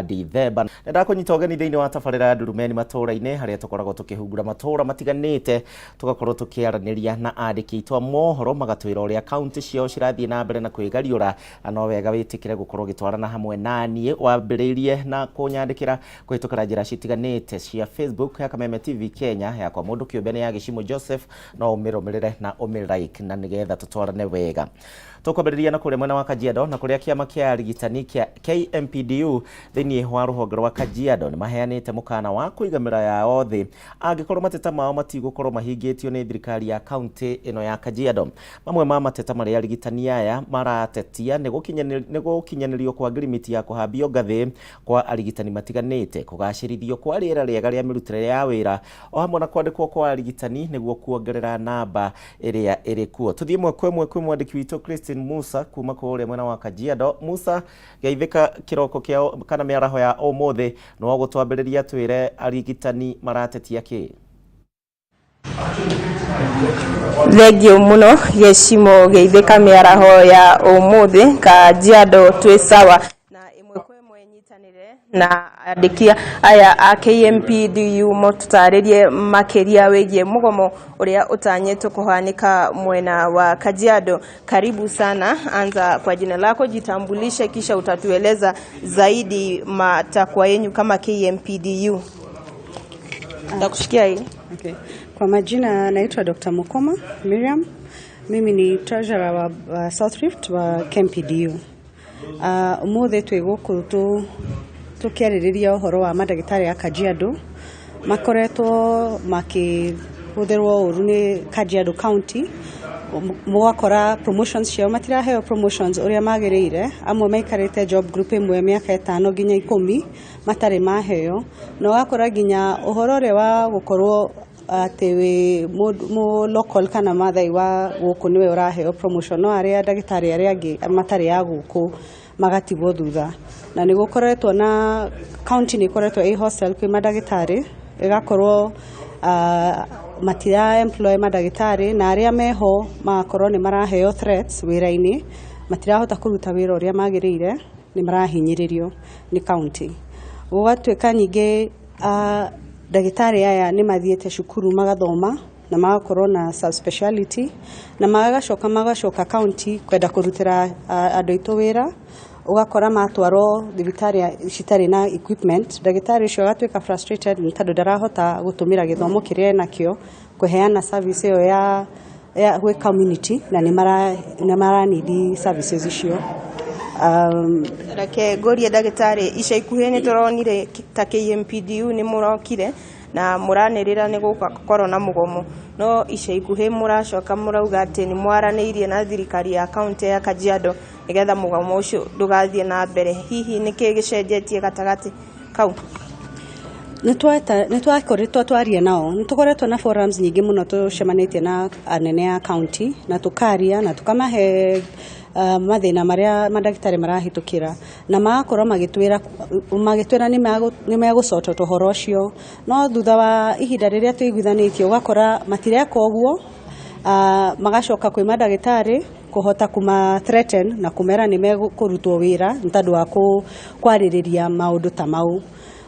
Dithemba. Ndakũnyita ũgeni thĩinĩ wa tabarĩra ya Ndurumeni matũra-inĩ, harĩa tũkoragwo tũkĩhungura matũra matiganĩte, tũgakorwo tũkĩaranĩria na andĩki aitũ a mohoro, magatwĩra ũrĩa kaunti ciao cirathiĩ na mbere na kwĩgariũra. Na no wega wĩtĩkĩre gũkorwo ũgĩtwarana hamwe naniĩ, wambĩrĩirie na kũnyandĩkĩra kũhĩtũkĩra njĩra citiganĩte cia Facebook ya Kameme TV Kenya, yakwa mũndũ kĩũmbe nĩ ya Gĩcimo Joseph, no ũmĩrũmĩrĩre na ũmĩ-like na nĩgetha tũtwarane wega. Tũkwambĩrĩria na kũrĩa mwena wa Kajiado, na kũrĩa kĩama kĩa arigitani kĩa KMPDU thĩinĩ wa rũhonge rwa Kajiado nĩ maheanĩte mũkana wa kũiga mĩra yao thĩ angĩkorwo mateta mao matigũkorwo mahingĩtio nĩ thirikari ya kaunti ĩno ya Kajiado. Mamwe ma mateta marĩa arigitani aya maratetia nĩ gũkinyanĩrio kwa ngirimiti ya kũhambio ngathĩ kwa arigitani matiganĩte, kũgacĩrithio kwa rĩera rĩega rĩa mĩrutĩre ya wĩra, o hamwe na kwandĩkwo kwa arigitani nĩguo kuongerera namba ĩrĩa ĩrĩ kuo. Tũthiĩ ĩmwe kwa ĩmwe kwĩ mwandĩki witũ Christine Musa kuma kũrĩa mwena wa Kajiado. Musa, geithĩka kĩroko kĩa kana mĩaraho ya ũmũthĩ, no gũtwambĩrĩria twĩre arigitani maratetia kĩ? Thengiũ mũno Gĩcimo, geithĩka mĩaraho ya ũmũthĩ. Kajiado twĩ sawa, na ĩmwe kwa ĩmwe nyitanĩre na andĩki aya a KMPDU mũtũtarĩrie makĩria wĩgiĩ mũgomo ũrĩa ũtanyĩtwo kũhanĩka mwena wa Kajiado. Karibu sana, anza kwa jina lako, jitambulishe, kisha utatueleza zaidi matakwa yenyu kama KMPDU. Takushikia hii. Okay. Kwa majina naitwa Dr. Mukoma Miriam. Mimi ni treasurer wa South Rift wa KMPDU. Umuthi twĩ gũkũ tũkĩarĩrĩria ũhoro wa mandagĩtarĩ a Kajiado makoretwo makĩhũthĩrwo ũru nĩ Kajiado County. Mũgakora promotions ciao, matiraheo promotions ũrĩa magĩrĩire. Amwe maikarĩte job group ĩmwe mĩaka 5 nginya 10 matarĩ maheo, na ũgakora nginya ũhoro ũrĩa wa gũkorwo atĩ wĩ mũ local kana Mathai wa gũkũ nĩwe ũraheo promotion, no arĩa ndagĩtarĩ arĩa angĩ matarĩ a gũkũ magatigwo thutha. Na nĩ gũkoretwo na county nĩ ĩkoretwo ĩ hostile kwĩ mandagĩtarĩ, ĩgakorwo matira employ mandagĩtarĩ, na arĩa meho magakorwo nĩ maraheo threats wĩra-inĩ, matirahota kũruta wĩra ũrĩa magĩrĩire, nĩ marahinyĩrĩrio nĩ county. Gũgatuĩka ningĩ ndagĩtarĩ aya nĩ mathiĩte cukuru magathoma na magakorwo na subspeciality, na magacoka county kwenda kũrutĩra andũ aitũ wĩra. Ũgakora matwarwo thibitarĩ citarĩ na equipment, ndagĩtarĩ ũcio agatuĩka frustrated nĩ tondũ ndarahota gũtũmĩra gĩthomo kĩrĩa enakĩo kũheana service ĩyo ya gwĩ community, na nĩ mara need services icio. Reke ngũrie ndagĩtarĩ, ica ikuhĩ nĩ tũronire ta KMPDU nĩ mũrokire na mũranĩrĩra nĩ gũkorwo na mũgomo, no ica ikuhĩ mũracoka mũrauga atĩ nĩ mwaranĩirie na thirikari ya kaunti ya Kajiado nĩgetha mũgomo ũcio ndũgathiĩ na mbere. Hihi nĩ kĩĩ gĩcenjetie gatagatĩ kau? Nĩ twakoretwo twaria nao, nĩ tũkoretwo na forums nyingĩ mũno, tũcemanĩtie na anene a county na tũkaria na tũkamahe mathĩna marĩa mandagĩtarĩ marahĩtũkĩra, na magakorwo magĩtwĩra nĩ megũsort ũhoro ũcio. No thutha wa ihinda rĩrĩa tũiguithanĩtie, ũgakora matireka ũguo, magacoka kwĩ mandagĩtarĩ kũhota kũma threaten na kũmera nĩ mekũrutwo wĩra nĩ tondũ wa kwarĩrĩria maũndũ ta mau.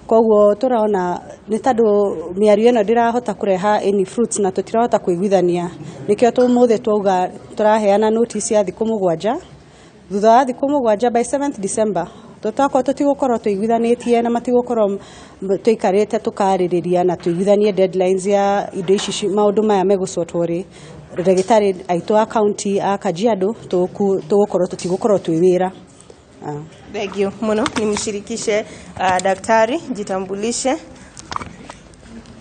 Koguo tũrona nĩ tondũ mĩario ĩno ndĩrahota kũreha any fruits na tũtirahota kũiguithania, nĩkĩo ũmũthĩ twauga tũraheana notice ya thikũ 7. Thutha wa thikũ 7, by 7th December, tũtakorwo tũtigũkorwo tũiguithanĩtie na matigũkorwo tũikarĩte tũkarĩrĩria na tũiguithanie deadlines ya indo ici, maũndũ maya megũcotwo rĩ, ndagĩtarĩ aitũ a county a Kajiado tũgũkorwo tũtigũkorwo twĩ wĩra. Thank you muno. Nimshirikishe daktari, jitambulishe.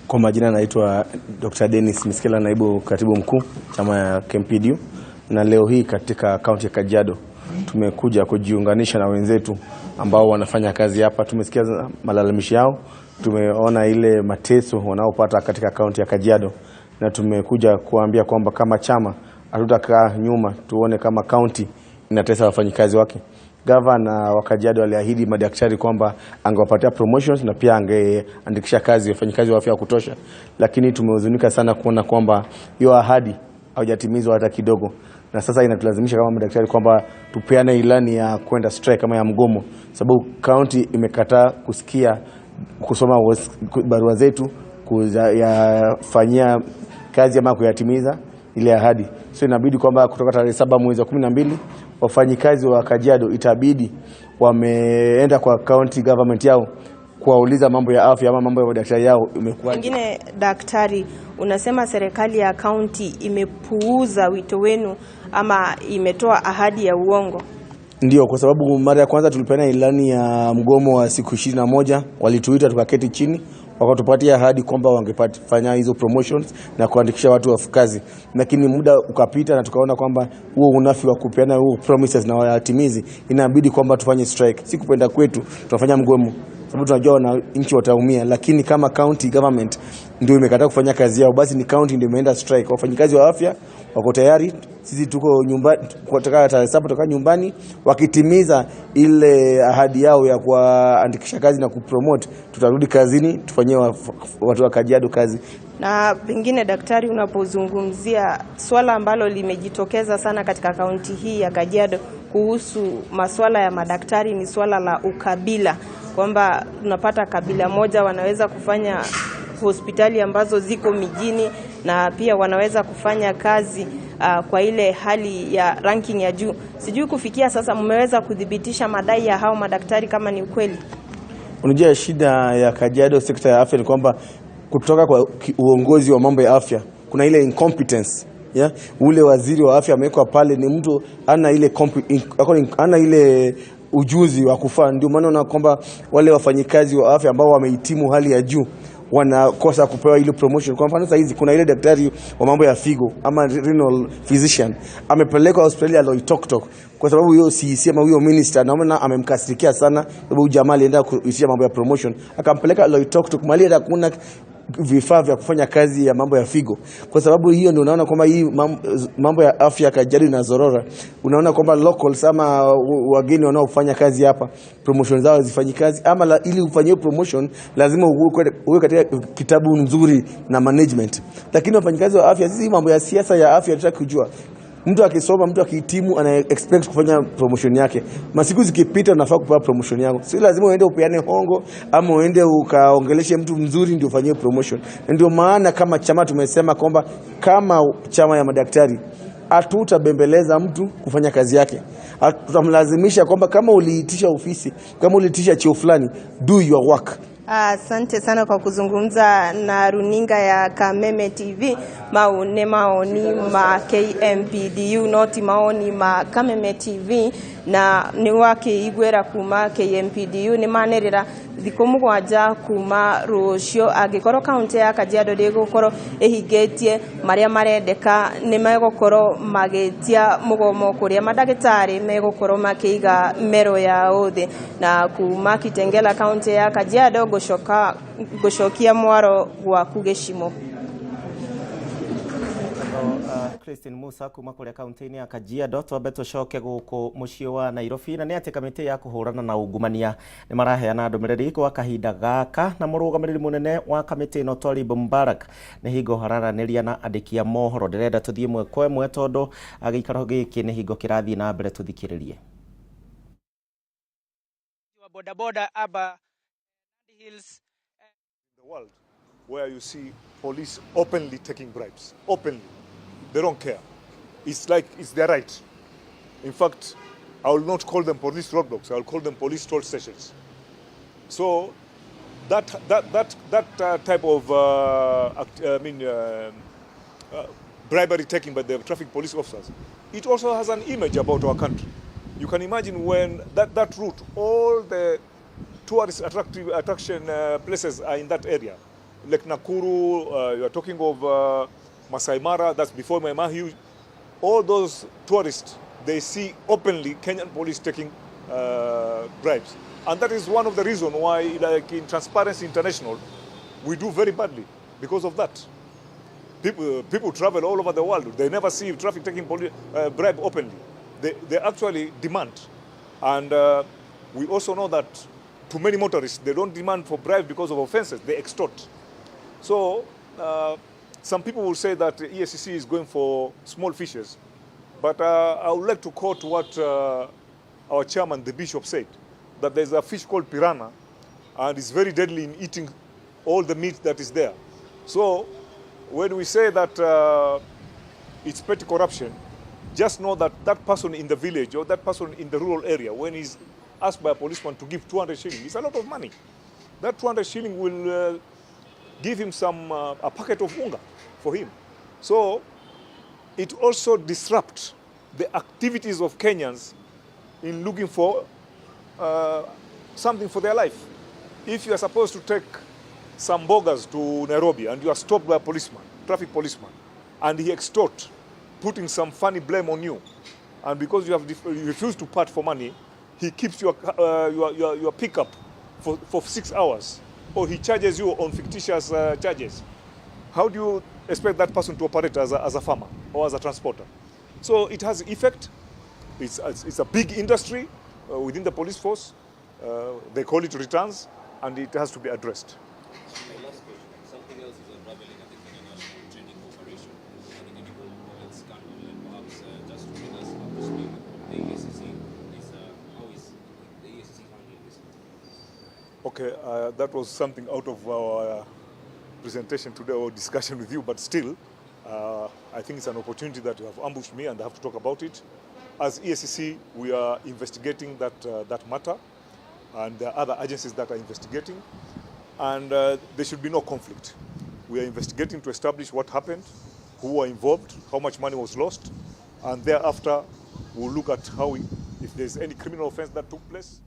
Kwa majina naitwa Dr. Dennis Miskela, naibu katibu mkuu chama ya KMPDU, na leo hii katika kaunti ya Kajiado tumekuja kujiunganisha na wenzetu ambao wanafanya kazi hapa. Tumesikia malalamishi yao, tumeona ile mateso wanaopata katika kaunti ya Kajiado, na tumekuja kuambia kwamba kama chama hatutakaa nyuma tuone kama kaunti inatesa wafanyikazi wake. Gavana wa Kajiado aliahidi madaktari kwamba angewapatia promotions na pia angeandikisha kazi wafanyikazi wa afya wa kutosha, lakini tumehuzunika sana kuona kwamba hiyo ahadi haujatimizwa hata kidogo. Na Na sasa inatulazimisha kama madaktari kwamba tupeane ilani ya kwenda strike kama ya mgomo, sababu county imekataa kusikia kusoma barua zetu, kuyafanyia kazi ama kuyatimiza ile ahadi. So inabidi kwamba kutoka tarehe 7 mwezi wa 12 wafanyikazi wa Kajiado itabidi wameenda kwa county government yao kuwauliza mambo ya afya ama mambo ya madaktari yao imekuwaje. Pengine daktari, unasema serikali ya kaunti imepuuza wito wenu ama imetoa ahadi ya uongo? Ndio, kwa sababu mara ya kwanza tulipeana ilani ya mgomo wa siku 21, walituita tukaketi chini, wakatupatia ahadi kwamba wangefanya hizo promotions na kuandikisha watu wa kazi, lakini muda ukapita na tukaona kwamba huo unafi wa kupeana huo promises na wayatimizi, inabidi kwamba tufanye strike. Si kupenda kwetu, tunafanya mgomo sababu tunajua wananchi wataumia, lakini kama county government ndio imekataa kufanya kazi yao, basi ni county ndio imeenda strike. Wafanyikazi wa afya wako tayari, sisi tuko nyumbani kutoka tarehe 7 kutoka nyumbani, wakitimiza ile ahadi yao ya kuwaandikisha kazi na kupromote, tutarudi kazini tufanyie watu wa Kajiado kazi. Na pengine daktari, unapozungumzia swala ambalo limejitokeza sana katika kaunti hii ya Kajiado kuhusu masuala ya madaktari ni swala la ukabila, kwamba tunapata kabila moja wanaweza kufanya hospitali ambazo ziko mijini na pia wanaweza kufanya kazi kwa ile hali ya ranking ya juu. Sijui kufikia sasa mmeweza kudhibitisha madai ya hao madaktari kama ni ukweli? Unajua shida ya Kajiado sekta ya afya ni kwamba kutoka kwa uongozi wa mambo ya afya kuna ile incompetence. Yeah? Ule waziri wa afya amewekwa pale ni mtu ana ile ana ile ujuzi wa kufaa. Ndio maana unaona kwamba wale wafanyikazi wa afya ambao wamehitimu hali ya juu wanakosa kupewa ile promotion. Kwa mfano sasa hizi kuna ile daktari wa mambo ya figo ama renal physician amepelekwa hospitali ya Loitoktok kwa sababu hiyo CEC ama huyo minister naona amemkasirikia sana, sababu jamaa alienda kuitisha mambo ya promotion akampeleka Loitoktok mahali hata hakuna vifaa vya kufanya kazi ya mambo ya figo. Kwa sababu hiyo ndio unaona kwamba hii mambo ya afya Kajiado inazorora. Unaona kwamba locals ama wageni wanaofanya kazi hapa promotion zao hazifanyi kazi, ama ili ufanyie promotion lazima uwe katika kitabu nzuri na management. Lakini wafanyikazi wa afya, sisi mambo ya siasa ya afya tunataka kujua. Mtu akisoma, mtu akihitimu, ana expect kufanya promotion yake. Masiku zikipita unafaa kupewa promotion yako. Si lazima uende upeane hongo ama uende ukaongeleshe mtu mzuri ndio ufanyie promotion. Ndio maana kama chama tumesema kwamba kama chama ya madaktari hatutabembeleza mtu kufanya kazi yake. Tutamlazimisha kwamba kama uliitisha ofisi, kama uliitisha cheo fulani, do your work. Asante sana kwa kuzungumza na runinga ya Kameme TV. Mau ne maoni ma KMPDU noti maoni ma Kameme TV na ni wakiigwera kuma KMPDU ni manerera thikũ mũgwanja kuma rũciũ angĩkorwo kaunti ya Kajiado ndĩgũkorwo ĩhingĩtie marĩa marendeka nĩ megũkorwo magĩtia mũgomo kũrĩa mandagĩtarĩ megũkorwo makĩiga mero yao thĩ. Na kuma Kitengela kaunti ya Kajiado ngũcokia mwaro gwaku gĩcimo. Christine Musa kuma kuria kaunti-inĩ ya Kajiado. Twambe tũcoke gũkũ mũciĩ wa Nairobi, na nĩ atĩ kamĩtĩ ya kũhũrana na ungumania nĩ maraheana ndũmĩrĩri gwa kahinda gaka, na mũrũgamĩrĩri mũnene wa kamĩtĩ ĩno Twalib Mbarak nĩ hingo hararanĩria na andĩki a mohoro. Ndĩrenda tũthiĩ ĩmwe kwa ĩmwe tondũ gĩikaro gĩkĩ nĩ hingo kĩrathiĩ na mbere, tũthikĩrĩrie. Boda boda aba hills the world where you see police openly taking bribes, openly. They don't care. It's like it's their right. In fact, I will not call them police roadblocks. I will call them police toll stations. So that type of bribery taken by the traffic police officers, it also has an image about our country. You can imagine when that route, all the tourist attraction places are in that area. Like Nakuru, you are talking of Masai Mara, that's before Mai Mahiu. All those tourists, they see openly Kenyan police taking bribes. And that is one of the reasons why, like in Transparency International, we do very badly because of that. People travel all over the world. They never see traffic taking bribe openly. They actually demand. And we also know that to many motorists, they don't demand for bribe because of offenses, they extort. So some people will say that the EACC is going for small fishes. But I would like to quote what our chairman, the bishop, said, that there's a fish called piranha and it's very deadly in eating all the meat that is there. So when we say that it's petty corruption, just know that that person in the village or that person in the rural area, when he's asked by a policeman to give 200 shilling, it's a lot of money. That 200 shilling will give him some a packet of unga for him. So it also disrupts the activities of Kenyans in looking for something for their life. If you are supposed to take some bogas to Nairobi and you are stopped by a policeman, traffic policeman, and he extort, putting some funny blame on you, and because you have you refused to part for money, he keeps your pickup for 6 hours, or he charges you on fictitious charges. How do you expect that person to operate as a farmer or as a transporter? So it has effect. It's a big industry within the police force. They call it returns, and it has to be addressed. My last question. Something else is unraveling at the Kenya National Trading Corporation, and the edible oil scandal. And perhaps just to bring us up to speed with what the EACC is, how is the EACC handling this? Okay, that was something out of our presentation today or discussion with you, but still, I think it's an opportunity that you have ambushed me and I have to talk about it. As EACC, we are investigating that matter, and there are other agencies that are investigating, and there should be no conflict. We are investigating to establish what happened, who were involved, how much money was lost, and thereafter we'll look at if there's any criminal offense that took place.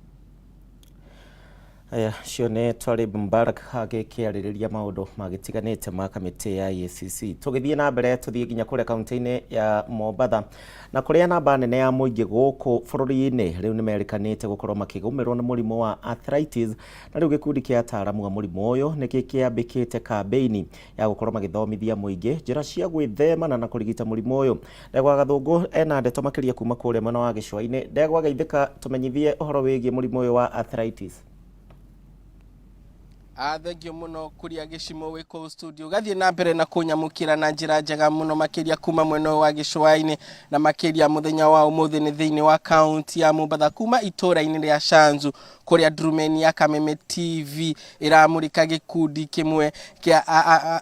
Aya cio nĩ Twalib Mbarak agĩkĩarĩrĩria maũndũ magĩtiganĩte ma kamĩtĩ ya EACC. Tũgĩthiĩ na mbere, tũthiĩ nginya kũrĩa kaunti-inĩ ya Mombatha na kũrĩa namba nene ya mũingĩ gũkũ bũrũri-inĩ rĩu nĩ merĩkanĩte gũkorwo makĩgũmĩrwo nĩ mũrimũ wa arthritis, na rĩu gĩkundi kĩa ataaramu a mũrimũ ũyũ nĩ gĩkĩambĩkĩte kambĩini ya gũkorwo magĩthomithia mũingĩ njĩra cia gwĩthemana na kũrigita mũrimũ ũyũ. Ndegwa Gathũngũ ena ndeto makĩria kuma kũrĩa mwena wa gĩcũa-inĩ. Ndegwa, geithĩka, tũmenyithie ũhoro wĩgiĩ mũrimũ ũyũ wa arthritis. Thengio muno kuria gĩcimo wĩ kũu studio gathiĩ na mbere na kũnyamũkĩra na njĩra njega mũno makĩria kuma mwena ũyũ wa gĩcũa-inĩ, na makĩria mũthenya wa ũmũthĩ nĩ thĩinĩ wa kaunti ya Mombatha kuma itũũra-inĩ rĩa Shanzu kũrĩa ndurumeni ya Kameme TV ĩramũrĩka gĩkundi kĩmwe kĩa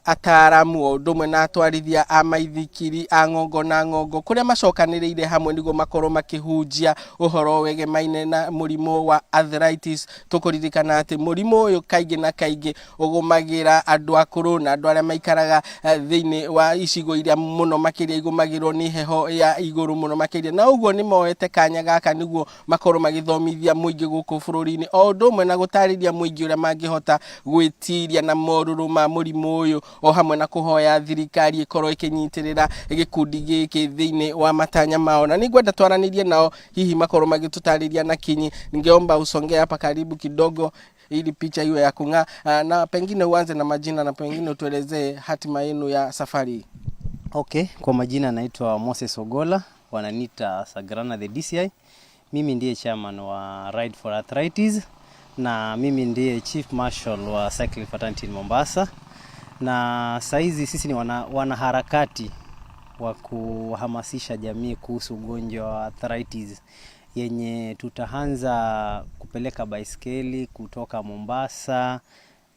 ataaramu o ũndũ ũmwe na atwarithia a maithikiri a ng'ongo na ng'ongo, kũrĩa macokanĩrĩire hamwe nĩguo makorwo makĩhunjia ũhoro wegemaine na mũrimũ wa arthritis. Tũkũririkana atĩ mũrimũ ũyũ kaingĩ na kaingĩ ũgũmagĩra andũ akũrũ na andũ arĩa maikaraga thĩinĩ wa icigo iria mũno makĩria igũmagĩrwo nĩ heho ya igũrũ mũno makĩria, na ũguo nĩ moete kanya gaka nĩguo makorwo magĩthomithia mũingĩ gũkũ bũrũri-inĩ, o ũndũ ũmwe na gũtarĩria mũingĩ ũrĩa mangĩhota gwĩtiria na morũrũ ma mũrimũ ũyũ, o hamwe na kũhoya thirikari ĩkorwo ĩkĩnyitĩrĩra gĩkundi gĩkĩ thĩinĩ wa matanya mao. Na nĩngwenda twaranĩrie nao, hihi makorwo magĩtũtarĩria na kinyi. Ningeomba usongee hapa karibu kidogo ili picha iwe ya kung'aa. Na pengine uanze na majina na pengine utuelezee hatima yenu ya safari hii. Okay, kwa majina naitwa Moses Ogola, wananiita Sagrana the DCI. Mimi ndiye chairman wa Ride for Arthritis na mimi ndiye chief marshal wa Cycling Fraternity in Mombasa. Na saizi sisi ni wanaharakati wa kuhamasisha jamii kuhusu ugonjwa wa arthritis, yenye tutaanza kupeleka baiskeli kutoka Mombasa,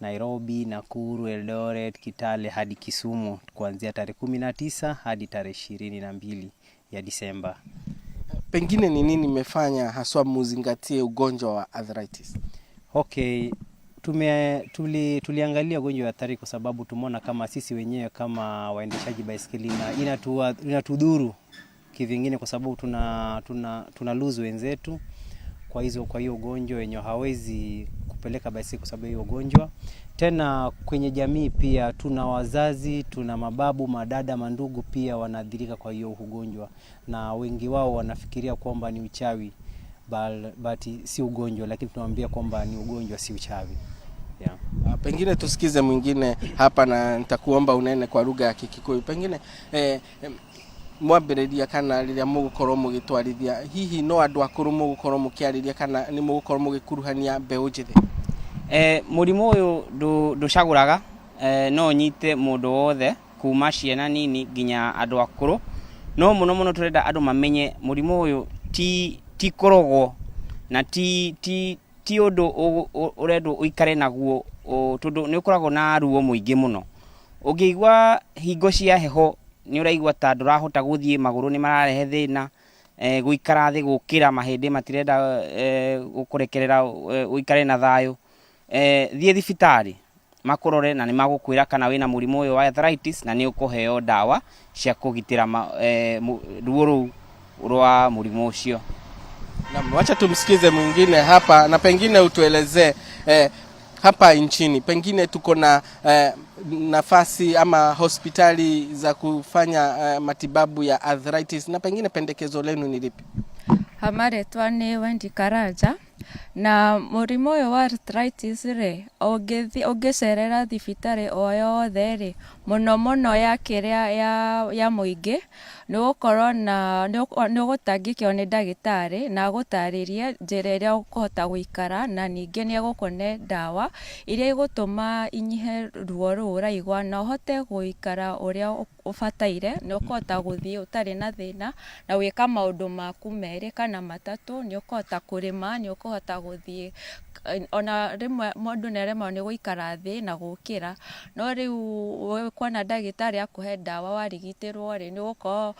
Nairobi, Nakuru, Eldoret, Kitale hadi Kisumu kuanzia tarehe 19 hadi tarehe 22 ya Disemba. Pengine ni nini imefanya haswa muzingatie ugonjwa wa arthritis? Okay, tuliangalia ugonjwa wa arthritis kwa sababu tumeona kama sisi wenyewe kama waendeshaji baiskeli na inatudhuru kivingine, kwa sababu tuna lose wenzetu kwa hiyo ugonjwa wenye hawezi kupeleka baiskeli kwa sababu ya hiyo ugonjwa. Tena kwenye jamii pia tuna wazazi, tuna mababu, madada, mandugu pia wanaathirika kwa hiyo ugonjwa, na wengi wao wanafikiria kwamba ni uchawi but si ugonjwa, lakini tunawaambia kwamba ni ugonjwa, si uchawi, yeah. Pengine tusikize mwingine hapa na nitakuomba unene kwa lugha ya Kikikuyu. Pengine mwambĩrĩria kana rĩrĩa mũgũkorwo mũgĩtwarithia, hihi no andũ akũrũ mũgũkorwo mũkĩarĩria kana nĩ mũgũkorwo mũgĩkuruhania mbeũ njĩthĩ? Mũrimũ ũyũ ndũcagũraga, no ũnyite mũndũ wothe kuma ciana nini nginya andũ akũrũ. No mũno mũno tũrenda andũ mamenye mũrimũ ũyũ ti ti kũrogwo na ti ti ti ũndũ ũrendwo ũikare naguo tondũ nĩ ũkoragwo na ruo mũingĩ mũno. Ũngĩigua hingo cia heho nĩ ũraigua ta ndũrahota gũthiĩ, magũrũ nĩ mararehe thĩna, gũikara thĩ gũkĩra mahĩndĩ matirenda gũkũrekerera ũikare na thayũ, thiĩ thibitarĩ makũrore na nĩ magũkwĩra kana wĩna mũrimũ ũyũ wa arthritis na nĩ ũkũheo ndawa cia kũgitĩra ruo rũu rwa mũrimũ ũcio. Naam, wacha tumsikize mwingine hapa na pengine utuelezee hapa nchini pengine tuko na nafasi ama hospitali za kufanya matibabu ya arthritis na pengine pendekezo lenu ni lipi? Marĩtwa nĩ Wendy Karanja na mũrimũ ũyũ wa arthritis rĩ, ũngĩcerera thibitarĩ o yothe rĩ, mũno mũno ya kĩrĩa ya mũingĩ, nĩ ũgũkorwo na nĩ ũgũtangĩkĩrwo nĩ ndagĩtarĩ na agũtarĩrie njĩra ĩrĩa ũkũhota gũikara, na ningĩ nĩ egũkũne ndawa iria igũtũma inyihe ruo rũu ũraigua na ũhote gũikara ũrĩa ũbataire, nĩ ũkũhota gũthiĩ ũtarĩ na thĩna na gwĩka maũndũ maku merĩ kana matatũ, nĩ ũkũhota kũrĩma, nĩ ũkũhota gũthiĩ, ona rĩmwe mũndũ nĩ aremagwo nĩ gũikara thĩ na gũkĩra, no rĩu kuona ndagĩtarĩ akũhe ndawa warigitĩrwo rĩ, nĩ ũgũkorwo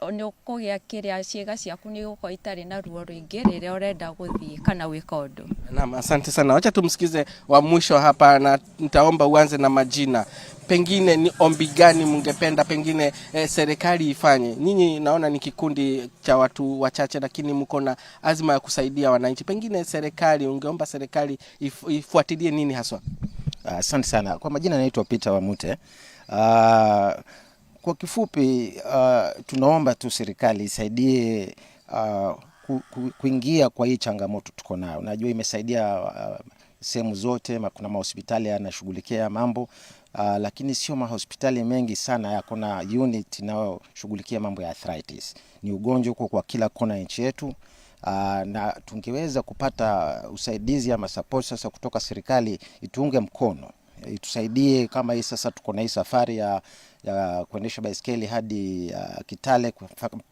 nĩ ũkũgĩa kĩrĩa ciĩga ciaku nĩ igũkorwo itarĩ na ruo rũingĩ rĩrĩa ũrenda gũthiĩ kana gwĩka ũndũ. Naam, asante sana. Wacha tumsikize wa mwisho hapa na nitaomba uanze na majina. Pengine ni ombi gani mungependa pengine serikali ifanye? Nyinyi naona ni kikundi cha watu wachache, lakini mko na azma ya kusaidia wananchi. Pengine serikali, ungeomba serikali ifuatilie nini haswa? Asante sana. Kwa majina naitwa Peter Wamute. Kwa kifupi, tunaomba tu serikali isaidie kuingia kwa hii changamoto tuko nayo. Najua imesaidia sehemu zote, kuna mahospitali yanashughulikia mambo, lakini sio mahospitali mengi sana yako na unit inayoshughulikia mambo ya arthritis. Ni ugonjwa uko kwa kila kona ya nchi yetu. Na tungeweza kupata usaidizi ama support sasa kutoka serikali ituunge mkono, itusaidie kama hii sasa tuko na hii safari ya kuendesha baiskeli hadi Kitale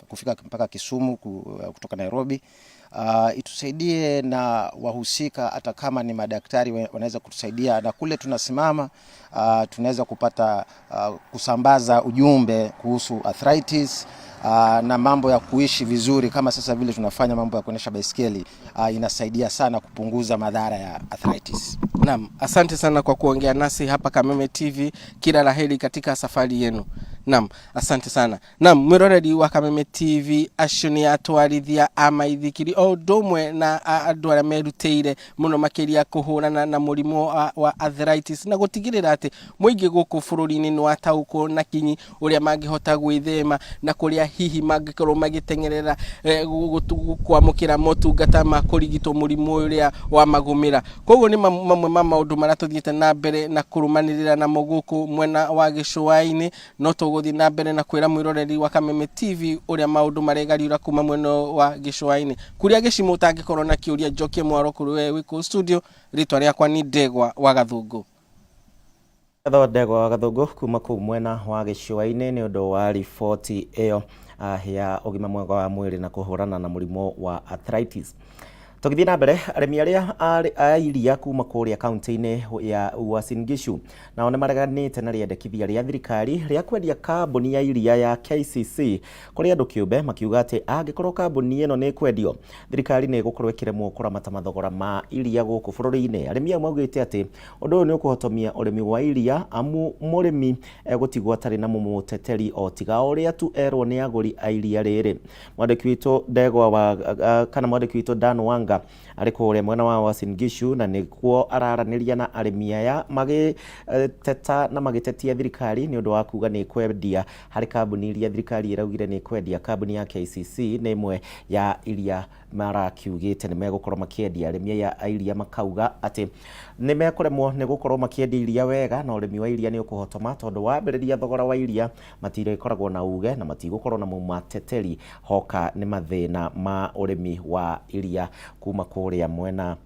kufika mpaka Kisumu kutoka Nairobi. Itusaidie na wahusika, hata kama ni madaktari wanaweza kutusaidia, na kule tunasimama tunaweza kupata kusambaza ujumbe kuhusu arthritis na mambo ya kuishi vizuri, kama sasa vile tunafanya mambo ya kuendesha baiskeli, inasaidia sana kupunguza madhara ya arthritis. Naam, asante sana kwa kuongea nasi hapa Kameme TV. Kila la heri katika safari yenu. Naam, asante sana. Naam, mwiroreri wa Kameme TV, acio nĩ atwarithia a maithikiri o ũndũ ũmwe na andũ arĩa merutĩire mũno makĩria kũhũrana na mũrimũ wa arthritis na gũtigĩrĩra atĩ mũingĩ gũkũ bũrũri-inĩ nĩ wataũkwo na kinyi ũrĩa mangĩhota gwĩthema na kũrĩa hihi mangĩkorwo magĩteng'erera kwamũkĩra motungata ma kũrigitwo mũrimũ ũrĩa wa magũmĩra. Koguo nĩ mamwe ma maũndũ marĩa tũthiĩte na mbere na kũrũmanĩrĩra namo gũkũ mwena wa gĩcũa-inĩ. No tũgũthiĩ na mbere na kwĩra mwĩroreri wa Kameme TV ũrĩa maũndũ maregariũra kuma mwena wa gĩcũa-inĩ. Kũrĩa gĩcimo ũtangĩkorwo na kĩũria, njokie mwaro kũrĩ we wĩ kũu studio. Rĩtwa rĩakwa nĩ Ndegwa wa Gathũngũ. Ngatho Ndegwa wa Gathũngũ kuma kũu mwena wa gĩcũa-inĩ nĩ ũndũ wa riboti ĩyo ya ũgima mwega wa mwĩrĩ na kũhũrana na mũrimũ wa arthritis. Tũgĩthiĩ na mbere, arĩmi arĩa a iria kuma kũrĩa kaunti-inĩ ya Uasin Gishu nao nĩ mareganĩte na rĩendekithia rĩa thirikari rĩa kwendia kambuni ya iria ya KCC kũrĩ andũ kĩũmbe, makiuga atĩ angĩkorwo kambuni ĩno nĩ ĩkwendio, thirikari nĩ ĩgũkorwo ĩkĩremwo kũramata mathogora ma iria gũkũ bũrũri-inĩ. Arĩmi aya maugĩte atĩ ũndũ ũyũ nĩ ũkũhotomia ũrĩmi wa iria, amu mũrĩmi egũtigwo atarĩ na mũmũteteri o tiga ũrĩa tu erwo nĩ agũri a iria rĩrĩ. Mwandĩki witũ Ndegwa wa kana mwandĩki witũ Dan Wanga arĩ kũrĩa mwena wa Uasin Gishu na nĩkuo araranĩria na arĩmi aya magĩteta na magĩtetia thirikari nĩ ũndũ wa kuga nĩ kwendia harĩ kambuni iria thirikari ĩraugire nĩ kwendia. Kambuni ya KCC nĩ ĩmwe ya iria marakiugĩte nĩ megũkorwo makĩendia. Arĩmi aya a iria makauga atĩ nĩ mekũremwo nĩ gũkorwo makĩendia iria wega na ũrĩmi wa iria nĩ ũkũhotoma, tondũ wambĩrĩria thogora wa iria matirĩkoragwo na uge na matigũkorwo na mũmateteri hoka nĩ mathĩna ma ũrĩmi wa iria kuma kũrĩa mwena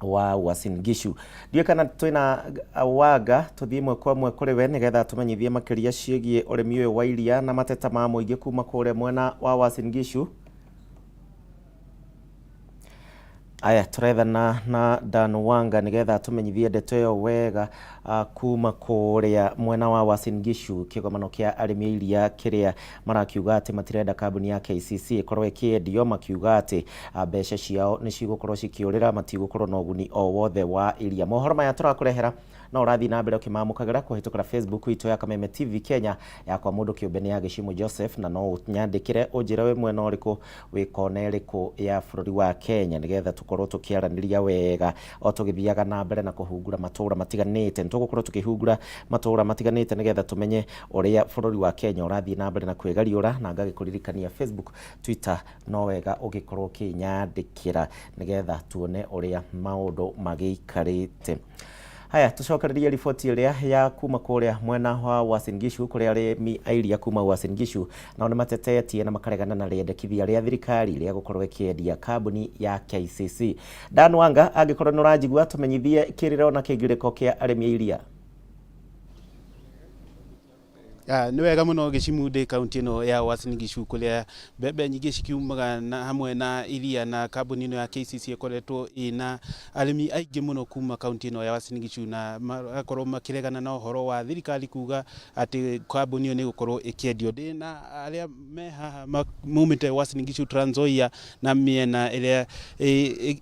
Wa Uasin Gishu. Ndiũĩ kana twĩna Wanga, tũthiĩ ĩmwe kwa ĩmwe kũrĩ we nĩgetha tũmenyithie makĩria ciĩgiĩ ũrĩmi ũyũ wa iria na mateta ma mũingĩ kuma kũrĩa mwena wa Uasin Gishu. Aya, tũrethana na Dan Wanga nĩgetha atũmenyithie ndeto ĩyo wega kuma kũrĩa mwena wa Uasin Gishu, kĩgomano kĩa arĩmi a iria kĩrĩa marakiuga atĩ matirenda kambuni ya KCC ĩkorwo ĩkĩendio, makiuga atĩ mbeca ciao nĩ cigũkorwo cikĩũrĩra, matigũkorwo na ũguni o wothe wa iria. Mohoro maya tũrakũrehera no ũrathiĩ na mbere ũkĩmamũkagĩra kũhĩtũkĩra Facebook itũ ya Kameme TV Kenya, yakwa mũndũ kĩũmbe nĩ ya Gĩcimũ Joseph, na no ũnyandĩkĩre ũnjĩre wĩ mwena ũrĩkũ, wĩ kona ĩrĩkũ ya bũrũri wa Kenya, nĩgetha tũkorwo tũkĩaranĩria wega o tũgĩthiaga na mbere na kũhungura matũra matiganĩte. Nĩ tũgũkorwo tũkĩhungura matũra matiganĩte nĩgetha tũmenye ũrĩa bũrũri wa Kenya ũrathiĩ na mbere na kwĩgariũra, na ngagĩkũririkania Facebook, Twitter no wega ũgĩkorwo ũkĩnyandĩkĩra nĩgetha tuone ũrĩa maũndũ magĩikarĩte. Haya, tũcokererie riboti ĩrĩa ya kuma kũrĩa mwena wa Uasin Gishu, kũrĩa arĩmi a iria kuma Uasin Gishu nao nĩ matetetie na makaregana na rĩendekithia rĩa thirikari rĩa gũkorwo ĩkĩendia kambuni ya KCC. Dan Wanga, angĩkorwo nĩ ũranjigua, tũmenyithie kĩrĩro na kĩngirĩko kĩa arĩmi a iria. Nĩ wega mũno Gĩcimu, ndĩ kaunti ĩno ya Uasin Gishu kũrĩa mbembe nyingĩ cikiumaga na hamwe na iria, na kambuni ĩno ya KCC ĩkoretwo ĩna arĩmi aingĩ mũno kuma kaunti ĩno ya Uasin Gishu, na magakorwo makĩregana na ũhoro wa thirikari kuga atĩ kambuni ĩyo nĩ ĩgũkorwo ĩkĩendio. Ndĩ na arĩa me haha maumĩte Uasin Gishu, Trans Nzoia na mĩena ĩrĩa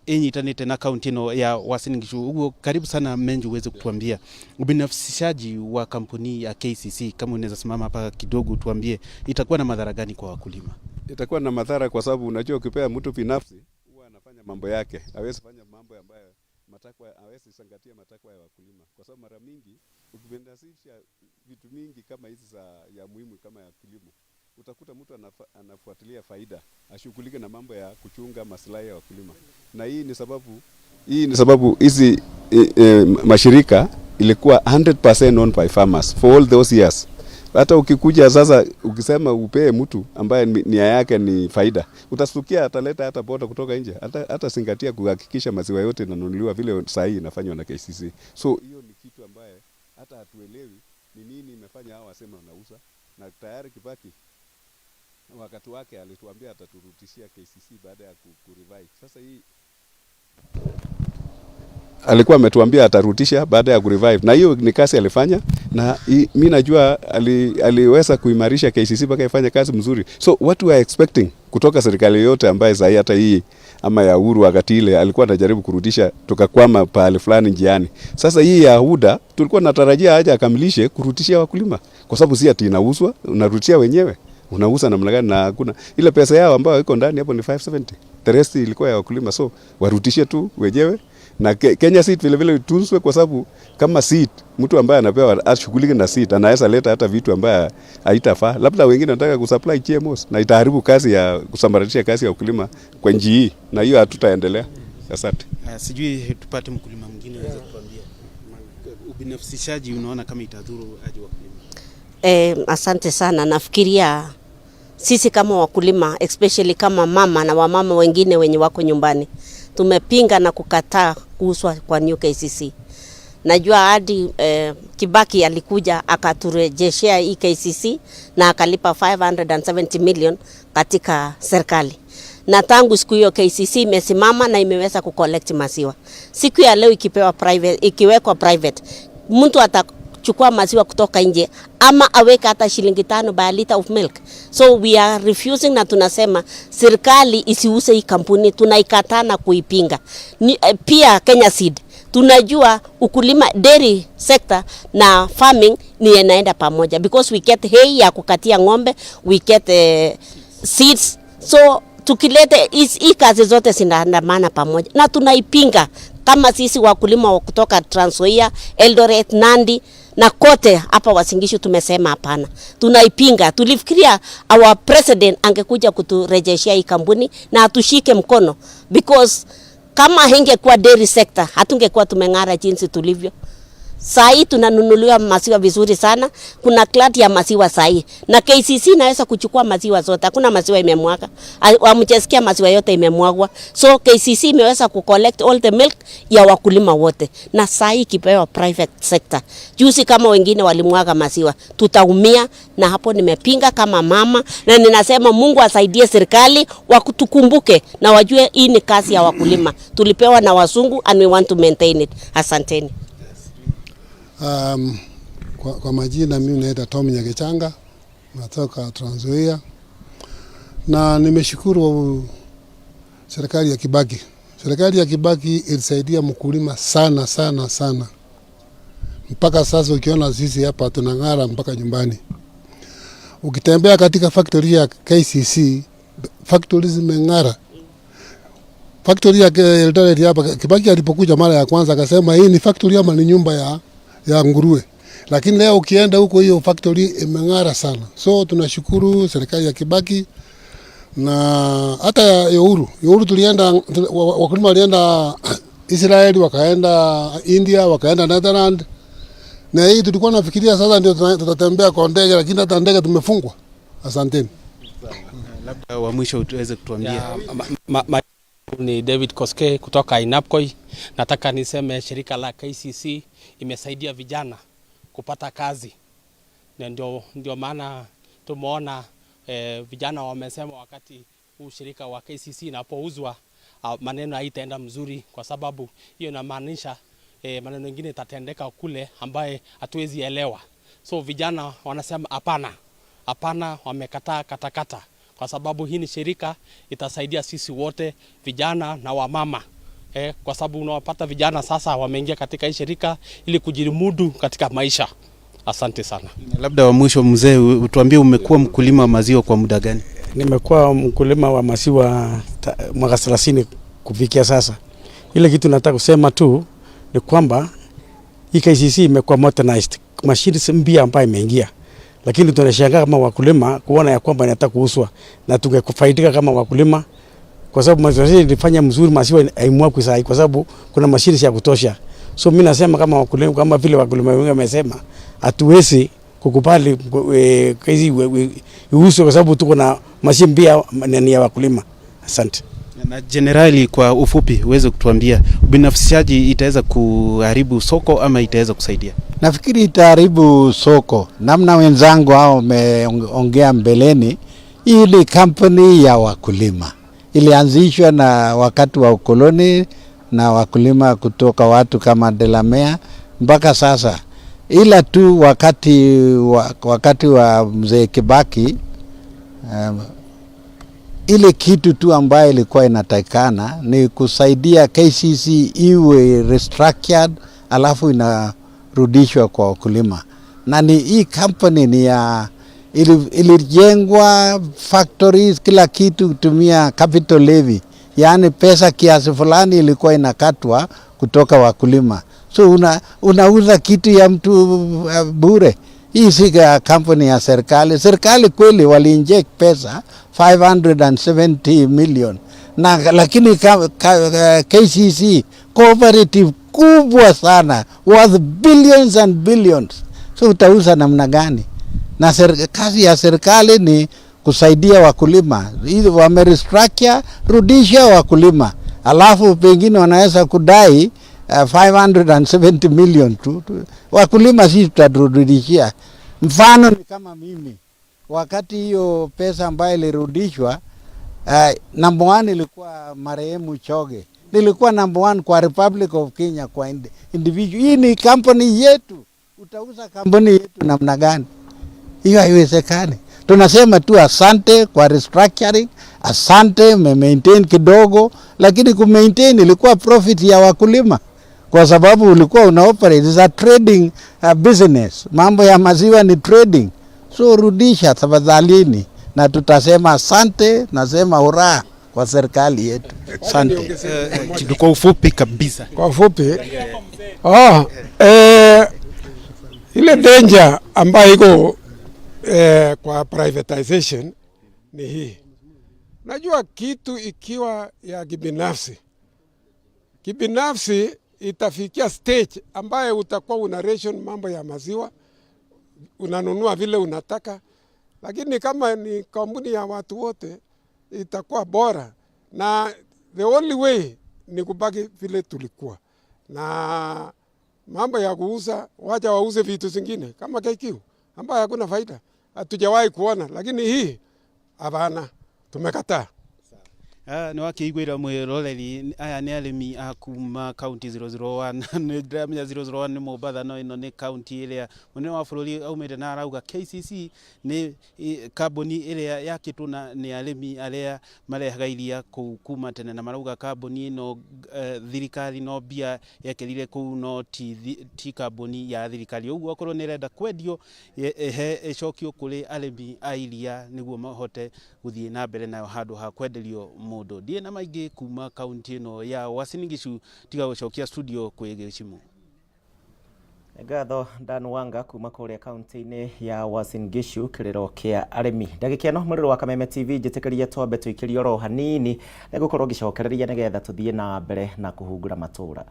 ĩnyitanĩte na kaunti ĩno ya Uasin Gishu. Ũguo karibu sana Menju, uweze kutuambia ubinafsishaji wa kampuni ya KCC, kama unaweza simama hapa kidogo tuambie itakuwa na madhara gani kwa wakulima? Itakuwa na madhara kwa sababu unajua ukipea mtu binafsi huwa anafanya mambo yake, hawezi fanya mambo ambayo matakwa, hawezi zingatia matakwa ya wakulima, kwa sababu mara mingi ukibinafsisha vitu mingi kama hizi za ya muhimu kama ya kilimo, utakuta mtu anafuatilia faida, ashughulike na mambo ya kuchunga maslahi ya wakulima. Na hii ni sababu hizi mashirika ilikuwa 100% owned by farmers for all those years. Hata ukikuja sasa ukisema upee mtu ambaye nia yake ni faida, utastukia ataleta hata boda kutoka nje, hata zingatia kuhakikisha maziwa yote inanunuliwa vile sahihi inafanywa na KCC. So hiyo ni kitu ambaye hata hatuelewi ni nini imefanya hao waseme wanauza, na tayari Kibaki wakati wake alituambia ataturudishia KCC baada ya kurevive. Sasa hii alikuwa ametuambia atarudisha baada ya kurevive, na hiyo ni kazi alifanya, na mi najua aliweza kuimarisha KCC mpaka ifanye kazi mzuri. So what we are expecting kutoka serikali yote ambaye sahi hata hii ama ya Uhuru wakati ile alikuwa anajaribu kurudisha, tukakwama pahali fulani njiani. Sasa hii ya UDA tulikuwa tunatarajia aje akamilishe kurudishia wakulima, kwa sababu si ati inauzwa, unarudishia wenyewe, unauza namna gani? Na hakuna ile pesa yao ambayo iko ndani hapo ni 570, the rest ilikuwa ya wakulima, so warudishie tu wenyewe na Kenya Seed vile vile itunzwe, kwa sababu kama seed, mtu ambaye anapewa ashughulike na seed anaweza leta hata vitu ambaye haitafaa, labda wengine wanataka kusupply GMOs na itaharibu kazi ya kusambaratisha kazi ya ukulima kwa nchi hii, na hiyo hatutaendelea. Asante. Sijui tupate mkulima mwingine aweze kutuambia ubinafsishaji unaona kama itadhuru aje wakulima? Asante sana. Nafikiria sisi kama wakulima, especially kama mama na wamama wengine wenye wako nyumbani, tumepinga na kukataa kuuzwa kwa New KCC. Najua hadi Kibaki alikuja akaturejeshea hii KCC na akalipa 570 million katika serikali, na tangu siku hiyo KCC imesimama na imeweza kucollect maziwa. Siku ya leo ikipewa private, ikiwekwa private, mtu atachukua maziwa kutoka nje ama aweke hata shilingi 5 by a liter of milk. So we are refusing na tunasema serikali isiuze hii kampuni, tunaikataa na kuipinga. Pia Kenya Seed, tunajua ukulima, dairy sector na farming ni inaenda pamoja because we get hay ya kukatia ng'ombe, we get seeds, so tukilete hii kazi zote zinaandamana pamoja na tunaipinga kama sisi wakulima wa kutoka Trans Nzoia, Eldoret, Nandi na kote hapa Uasin Gishu tumesema hapana, tunaipinga. Tulifikiria our president angekuja kuturejeshea hii kampuni na atushike mkono, because kama hingekuwa dairy sector hatungekuwa tumeng'ara jinsi tulivyo. Saa hii tunanunuliwa maziwa vizuri sana, kuna glut ya maziwa saa hii, na KCC inaweza kuchukua maziwa zote, hakuna maziwa imemwaga, hamjasikia maziwa yote imemwagwa. So KCC imeweza kucollect all the milk ya wakulima wote, na saa hii ikipewa private sector, juzi kama wengine walimwaga maziwa, tutaumia. Na hapo nimepinga kama mama, na ninasema Mungu asaidie serikali wakutukumbuke na wajue hii ni kazi ya wakulima, tulipewa na wazungu and we want to maintain it. Asanteni. Kwa majina mimi naitwa Tom Nyagichanga, natoka Trans Nzoia, na nimeshukuru serikali ya Kibaki. Serikali ya Kibaki ilisaidia mkulima sana sana sana, mpaka sasa ukiona sisi hapa tunang'ara mpaka nyumbani. Ukitembea katika factory ya KCC, factory zimeng'ara. Factory ya Eldoret hapa, Kibaki alipokuja mara ya kwanza akasema hii ni factory ama ni nyumba ya nguruwe, lakini leo ukienda huko hiyo factory imeng'ara sana. So tunashukuru serikali ya Kibaki na hata ya Uhuru. Uhuru tulienda, wakulima walienda Israeli, wakaenda India, wakaenda Netherland, na hii tulikuwa nafikiria sasa ndio tutatembea kwa ndege, lakini hata ndege tumefungwa. Asanteni. Labda wa mwisho utuweze kutuambia. Ya, ni David Koske kutoka Ainabkoi. Nataka niseme shirika la KCC imesaidia vijana kupata kazi, na ndio maana tumeona vijana wamesema wakati huu shirika wa KCC inapouzwa maneno haitaenda mzuri, kwa sababu hiyo inamaanisha maneno mengine itatendeka kule ambaye hatuwezi elewa. So vijana wanasema hapana, hapana, wamekataa katakata, kwa sababu hii ni shirika itasaidia sisi wote vijana na wamama. Kwa sababu unawapata vijana sasa wameingia katika hii shirika ili kujimudu katika maisha. Asante sana. Labda wa mwisho mzee, utuambie umekuwa mkulima wa maziwa kwa muda gani? Nimekuwa mkulima wa maziwa mwaka 30 kufikia sasa. Ile kitu nataka kusema tu ni kwamba hii KCC imekuwa modernized, mashine mpya ambayo imeingia, lakini tunashangaa kama wakulima kuona ya kwamba inataka kuuzwa, na tungekufaidika kama wakulima, kwa sababu mashine ilifanya mzuri, maziwa haimwagwi sahi, kwa sababu kuna mashine ya kutosha. So mimi nasema kama wakulima, kama vile wakulima wengi wamesema, hatuwezi kukubali KCC iuzwe kwa sababu tuko na mashine mpya ni ya wakulima. Asante. Na jenerali, kwa ufupi uweze kutuambia ubinafsishaji itaweza kuharibu soko ama itaweza kusaidia? Nafikiri itaharibu soko. Namna wenzangu hao wameongea mbeleni, ili kampuni ya wakulima ilianzishwa na wakati wa ukoloni na wakulima kutoka watu kama Delamere mpaka sasa, ila tu wakati wa mzee Kibaki ile kitu tu ambayo ilikuwa inatakikana ni kusaidia KCC iwe restructured, alafu inarudishwa kwa wakulima. Na ni hii company ni ya ilijengwa factories kila kitu kutumia capital levy, yaani pesa kiasi fulani ilikuwa inakatwa kutoka wakulima. So unauza kitu ya mtu bure. Hii si kampuni ya serikali. Serikali kweli wali-inject pesa 570 million na, lakini KCC cooperative kubwa sana worth billions and billions. So utauza namna gani? Na kazi ya serikali ni kusaidia wakulima. Hizi wame restructure, rudisha wakulima, alafu pengine wanaweza kudai 570 million tu. Wakulima sisi tutarudishia. Mfano ni kama mimi, wakati hiyo pesa ambayo ilirudishwa, number one ilikuwa marehemu Choge, nilikuwa number one kwa Republic of Kenya kwa individual. Hii ni kampuni yetu, utauza kampuni yetu namna gani? Hiyo haiwezekani. Tunasema tu asante kwa restructuring, asante maintain kidogo, lakini ku maintain ilikuwa profit ya wakulima kwa sababu ulikuwa una operate is a trading business. Mambo ya maziwa ni trading, so rudisha tafadhalini, na tutasema asante, nasema hurra kwa serikali yetu. Asante. Kwa ufupi kabisa. Kwa ufupi, ile danger ambayo iko kwa privatization ni hii. Najua kitu ikiwa ya kibinafsi, kibinafsi Itafikia stage ambaye utakuwa una ration mambo ya maziwa, unanunua vile unataka, lakini kama ni kampuni ya watu wote itakuwa bora, na the only way ni kubaki vile tulikuwa na mambo ya kuuza, wacha wauze vitu zingine kama KQ ambayo hakuna faida, hatujawahi kuona, lakini hii hapana, tumekataa. Nä wakä mwä aya nä arä mi a kuma kaunti 001 nä ndäramenya 001 nä Mombatha no ä no nä kaunti ä rä a må nene wa bå rå ri aumä te na arauga KCC nä kambuni ä rä a yakä two na nä arä mi arä a marehaga iria kũu kuma tene na marauga kambuni ĩno thirikari no mbia yekerire kũu no ti kambuni ya thirikari ũguo okorwo nĩ ĩrenda kwendio ĩcokio kũrĩ arĩmi a iria nĩguo mahote gũthiĩ na mbere nayo handũ ha kwenderio mũndũ. Ndiĩ na maingĩ kuma kaunti ĩno ya Uasin Gishu tiga gũcokia studio kwĩ Gĩcimu. Ngatho Dan Wanga kuma kũrĩa kaunti-inĩ ya Uasin Gishu kĩrĩro kĩa arĩmi. Ndagĩka ĩno mũrĩro wa Kameme TV njĩtĩkĩria twambe tũikĩrie oro hanini nĩgũkorwo ngĩcokereria nĩgetha tũthiĩ na mbere na kũhungura matũra.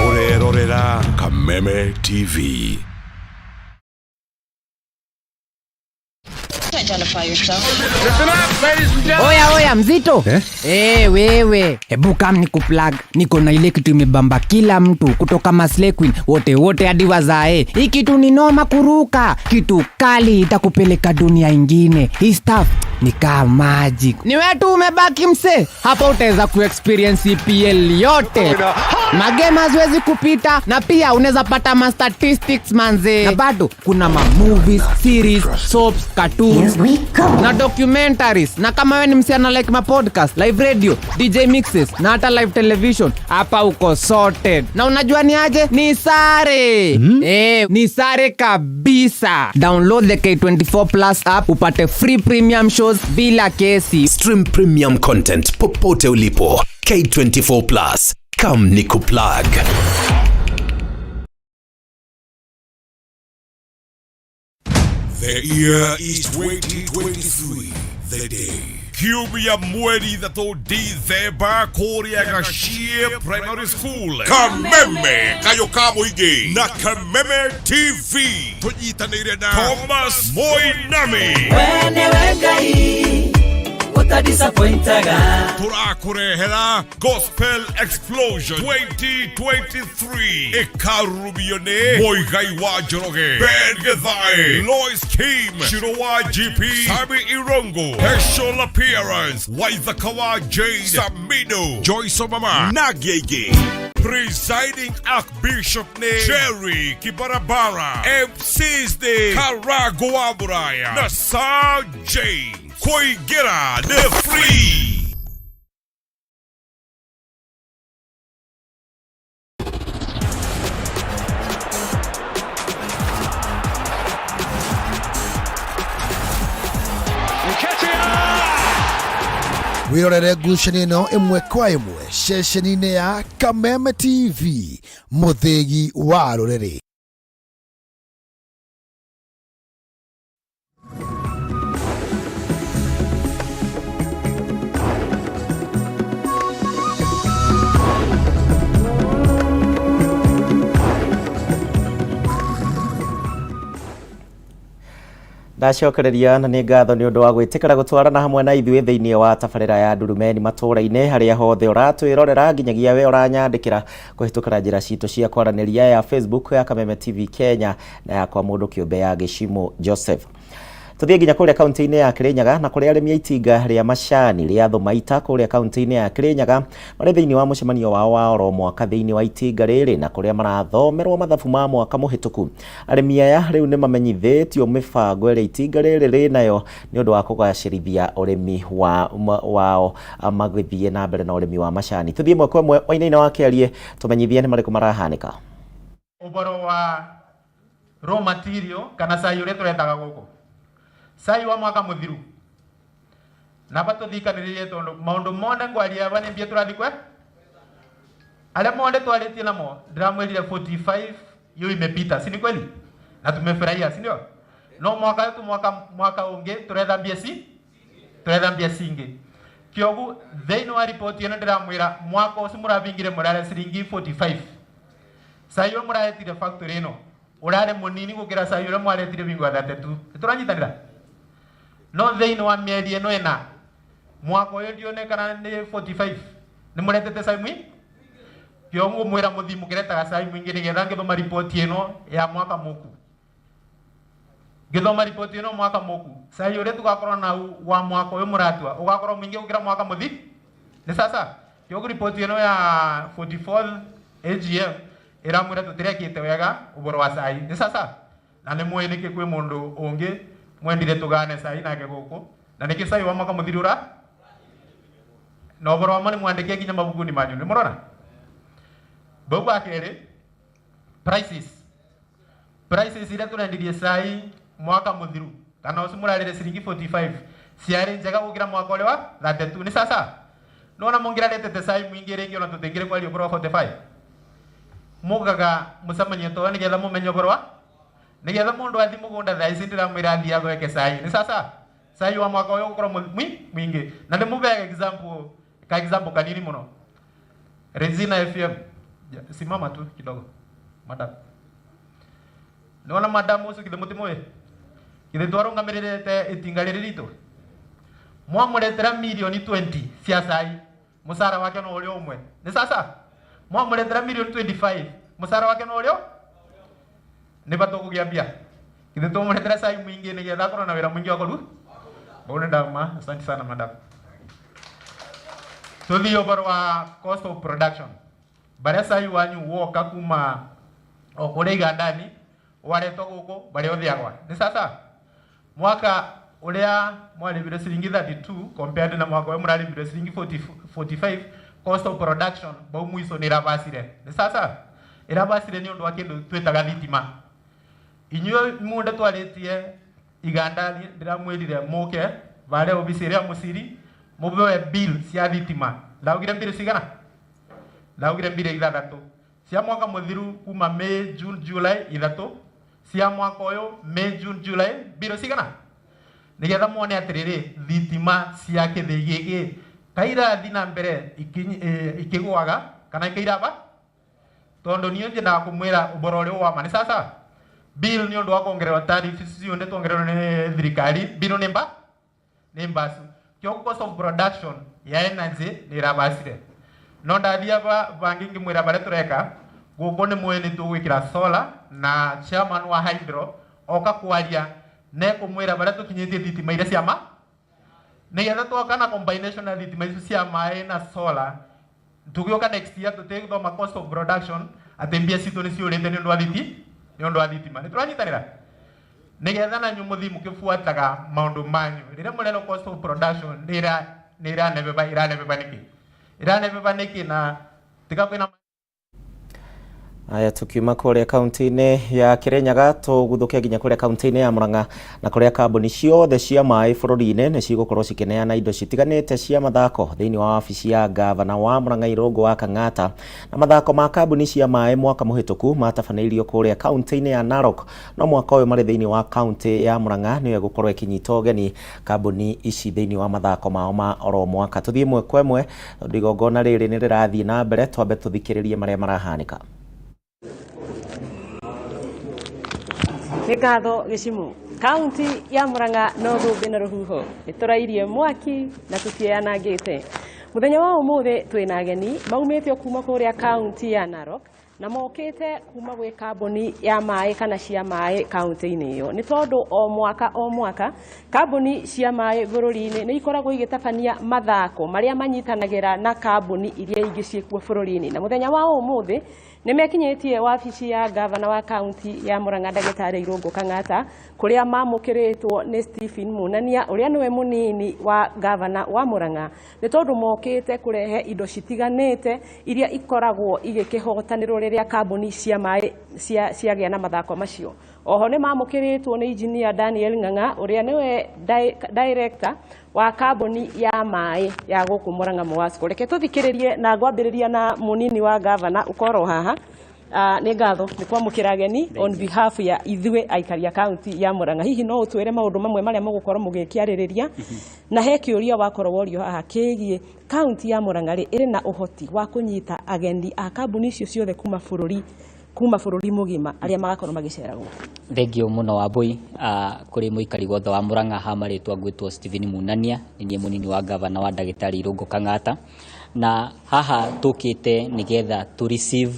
Ũrerorera Kameme TV. Oya oya mzito eh? Eh, wewe hebu kam ni kuplug, niko na ile kitu imebamba kila mtu kutoka Maslay Queen wote wote hadi wazae. Hii kitu ni noma kuruka, kitu kali itakupeleka dunia ingine. Hii stuff ni kama magic. Ni wewe tu umebaki mse, hapa utaweza kuexperience EPL yote. Magame haziwezi kupita, na pia unaweza pata ma statistics manze, na bado kuna ma movies, series, soaps, cartoons na documentaries. Na kama wewe ni msichana like ma podcast, live radio, DJ mixes na hata live television, hapa uko sorted. Na unajua ni aje? Ni sare. Ni sare kabisa. Download the K24 Plus app upate free premium shows bila kesi. Stream premium content popote ulipo. K24 Plus. Come nikuplug. The year is 2023, the day. Kiumia mweri ithatũ Dithemba kũrĩa Gachie Primary School. Kameme kayũ ka mũingĩ na Kameme TV tũnyitanĩire na Thomas Moinami. We nĩwe Ngai ũtadisappointaga. Tũrakũrehera Gospel Explosion 2023 ĩkarurumio nĩ Mũigai wa Njoroge, Ben Githae, Lois Kim, Shiro wa GP, Sami Irongo, Special Appearance, Waithaka wa Jane, Samino, Joyce Omama na Gege. Presiding Archbishop nĩ Jerry Kibarabara, MCs nĩ Karago wa Muraya na Sir James. Kũingĩra nĩ free. Wĩrorere ngucanio ĩno ĩmwe kwa ĩmwe ceceni-inĩ ya Kameme TV mũthĩgi wa rũrĩrĩ. Ndacokereria na nĩ ngatho nĩ ũndũ wa gwĩtĩkĩra gũtwarana hamwe na ithuĩ thĩinĩ wa tabarĩra ya Ndurumeni matũũra-inĩ harĩa hothe ũratwĩrorera nginyagia we ũranyandĩkĩra kũhĩtũkĩra njĩra citũ cia kwaranĩria ya Facebook ya Kameme TV Kenya na ya kwa mũndũ kĩũmbe ya Gĩcimũ Joseph. Tuthiĩ nginya kũrĩa kaunti-inĩ ya Kirinyaga na kũrĩa arĩmi a itinga rĩa macani rĩa Thumaita kũrĩa kaunti-inĩ ya Kirinyaga marĩ thĩinĩ wa mũcemanio wao wa oro mwaka thĩinĩ wa itinga rĩrĩ na kũrĩa marathomerwo mathabu ma mwaka mũhĩtũku. Arĩmi aya rĩu nĩ mamenyithĩtio mĩbango ĩrĩa itinga rĩrĩ rĩnayo nĩ ũndũ wa kũgacĩrithia ũrĩmi wao magĩthiĩ na mbere na ũrĩmi wa macani. Tuthiĩ ĩmwe kwa ĩmwe Wainaina wa Kĩarie tũmenyithie nĩ marĩkũ marahanĩka. Ũboro wa raw material kana cai ũrĩa tũretaga gũkũ. Cai wa mwaka muthiru na batuthikaniririe tondu maundu mone ngwaria aba ni mbia turathi kwe aria monde twaritie namo ndiramwirire 45 hiyo imepita, si ni kweli? Na tumefurahia, si ndio? No mwaka tu mwaka ungi turetha mbia si turetha mbia singi kiogu thiini wa report ino ndiramwira mwaka ucio murabingire murare ciringi 45 cai uria muraretire factory ino urare munini gukira cai uria mwaretire bingo ya 32. Turanyitanira no thiini wa mieri ino ina mwaka uyu ndionekana ni 45 ni muretete cai mwingi kiogu mwira muthi mukiretaga cai mwingi nigetha ngithoma report ino ya mwaka muku ngithoma report ino mwaka muku cai uria tugakorwo na wa mwaka uyu muratua ugakorwo mwingi gukira mwaka muthi ni sasa kiogu report ino ya 44 AGM iramwira tutirekite wega uboro wa cai ni sasa na ni mwi niki kwi mundu ungi mwendire tugane cai nake guku na niki cai wa mwaka muthiru ura na uboro wa ni mwandike nginya mabuku-ini manyu ni murona bau wa keri prices iria turendirie cai mwaka muthiru kana ucio murarire ciringi 45 ciari njega gukira mwaka uria wa 32 ni sasa nona mungiraretete cai mwingi ringi ona tutingire kwaria uboro wa 45 mugaga mucemanio to nigetha mumenye uboro wa nigetha mundu athi mugunda thaa ici ndiramwira athi athweke cai ni sasa cai wa mwaka uyu ugukorwo mwingi na ndimubege example ka example kanini muno. Regina FM, simama tu kidogo madam. Nona madam ucio kithe mutimwe kithe twarungamirite itinga riri ritu mwamuretera milioni 20 cia cai mucara wake no uria umwe ni sasa mwamuretera milioni 25 mucara wake no uria ni batukugia mbia kithe tumuretera cai mwingi nigetha akorwo na wira mwingi wa kuru baune ndama. Asante sana madam. Tuthie uboro wa cost of production baria cai wanyu woka kuma o kuria igandani waretwo guku baria uthiagwa ni sasa mwaka uria mwaribire ciringi 32 compared na mwaka uria muraribire ciringi 45 cost of production bau mwico ni irabacire ni sasa irabacire ni undu wa kindu twitaga thitima. Inyuĩ munde twaritie igandani ndiramwirire muke varia obici iria muciri mubewe bill cia thitima ndaugire bill cigana ndaugire bill ithathatu cia mwaka muthiru kuma May June July ithatu cia mwaka uyu May June July bill cigana nigetha muone atiriri thitima cia kithii giki kairathi na mbere ikigwaga kana ikairaba tondu niĩ njendaga kumwira uboro uria wa ma ni sasa bill ni undu wa kuongererwo tariff cionde tuongererwo ni thirikari bill ni mba ni mbacu kio cost of production ya energy ni irabacire no ndathia bangi ngimwira baria tureka guku ni mwi ni tugwikira solar na chairman wa hydro oka kwaria ne kumwira baria tukinyitie thitima iria cia ma nigetha twoka na combination ya thitima icio cia maĩ na solar tugioka next year tutigũthoma cost of production ati mbia citu ni ciurite ni undu wa thiti ni undu wa thitima ni turanyitanira nigetha nanyu muthi mukibuataga maundu manyu riria murerwo cost of production ni iranebeba iranebeba niki iranebeba niki na tiga kwina. Aya, tukiuma kuria kaunti-inĩ ya Kirinyaga tũguthũke nginya kuria kaunti-inĩ ya Murang'a na kuria kambuni ciothe cia maĩ bũrũri-inĩ nĩ cigũkorwo cikĩneana indo citiganĩte cia mathako thĩinĩ wa wabici ya gavana wa Murang'a Irũngũ wa Kang'ata. Na mathako ma kambuni cia maĩ mwaka mũhĩtũku matabanĩirio kũrĩa kaunti-inĩ ya Narok, no mwaka ũyũ marĩ thĩinĩ wa kaunti ya Murang'a nĩyo ĩgũkorwo ĩkĩnyita ũgeni kambuni ici thĩinĩ wa mathako mao ma oro mwaka. Tũthiĩ ĩmwe kwa ĩmwe tondũ igongona rĩrĩ nĩ rĩrathiĩ na mbere, twambe tũthikĩrĩrie marĩa marahanĩka. Nĩ ngatho Gĩcimu. Kaunti ya Murang'a no thũmbĩ na rũhuho nĩ tũrairie mwaki na tũtianangĩte. Mũthenya wa ũmũthĩ twĩna ageni maumĩte kuma kũrĩa kaunti ya Narok na mokĩte kuma gwĩ kambuni ya maĩ kana cia maĩ kaunti-inĩ ĩyo nĩ tondũ o mwaka kambuni cia maĩ bũrũri-inĩ nĩ ikoragwo igĩtabania mathako marĩa manyitanagĩra na kambuni iria ingĩ ciĩkuo bũrũri-inĩ. Na mũthenya wa ũmũthĩ nĩ mekinyĩtie wabici ya gavana wa kaunti ya Murang'a ndagĩtarĩ Irũngũ Kang'ata kũrĩa mamũkĩrĩtwo nĩ Stephen Munania ũrĩa nĩwe mũnini wa gavana wa Murang'a nĩ tondũ mokĩte kũrehe indo citiganĩte iria ikoragwo igĩkĩhotanĩrwo rĩrĩa kambuni cia maĩ ciagĩa na mathako macio. Oho nĩ mamũkĩrĩtwo nĩ engineer Daniel Ng'ang'a ũrĩa nĩwe director wa kambuni ya maĩ ya gũkũ Murang'a Muwasco. Reke tũthikĩrĩrie na ngwambĩrĩria na mũnini wa gavana ũkorwo haha. Nĩ ngatho nĩ kwamũkĩra ageni on behalf ya ithuĩ aikari a kaunti ya Murang'a. Hihi no ũtwĩre maũndũ mamwe marĩa mũgũkorwo mũgĩkĩarĩrĩria, na he kĩũria wakorwo worio haha kĩgiĩ kaunti ya Murang'a rĩ ĩrĩ na ũhoti wa kũnyita ageni a kambuni icio ciothe kuma bũrũri mũgima arĩa magakorwo magĩcera gũkũ. Thengio mũno Wambui, kũrĩ mũikari wothe wa Murang'a ha marĩtwa ngwĩtwo Stephen Munania, nĩ niĩ mũnini wa gavana wa ndagĩtarĩ Irũngũ Kang'ata, na haha tũkĩte nĩgetha to receive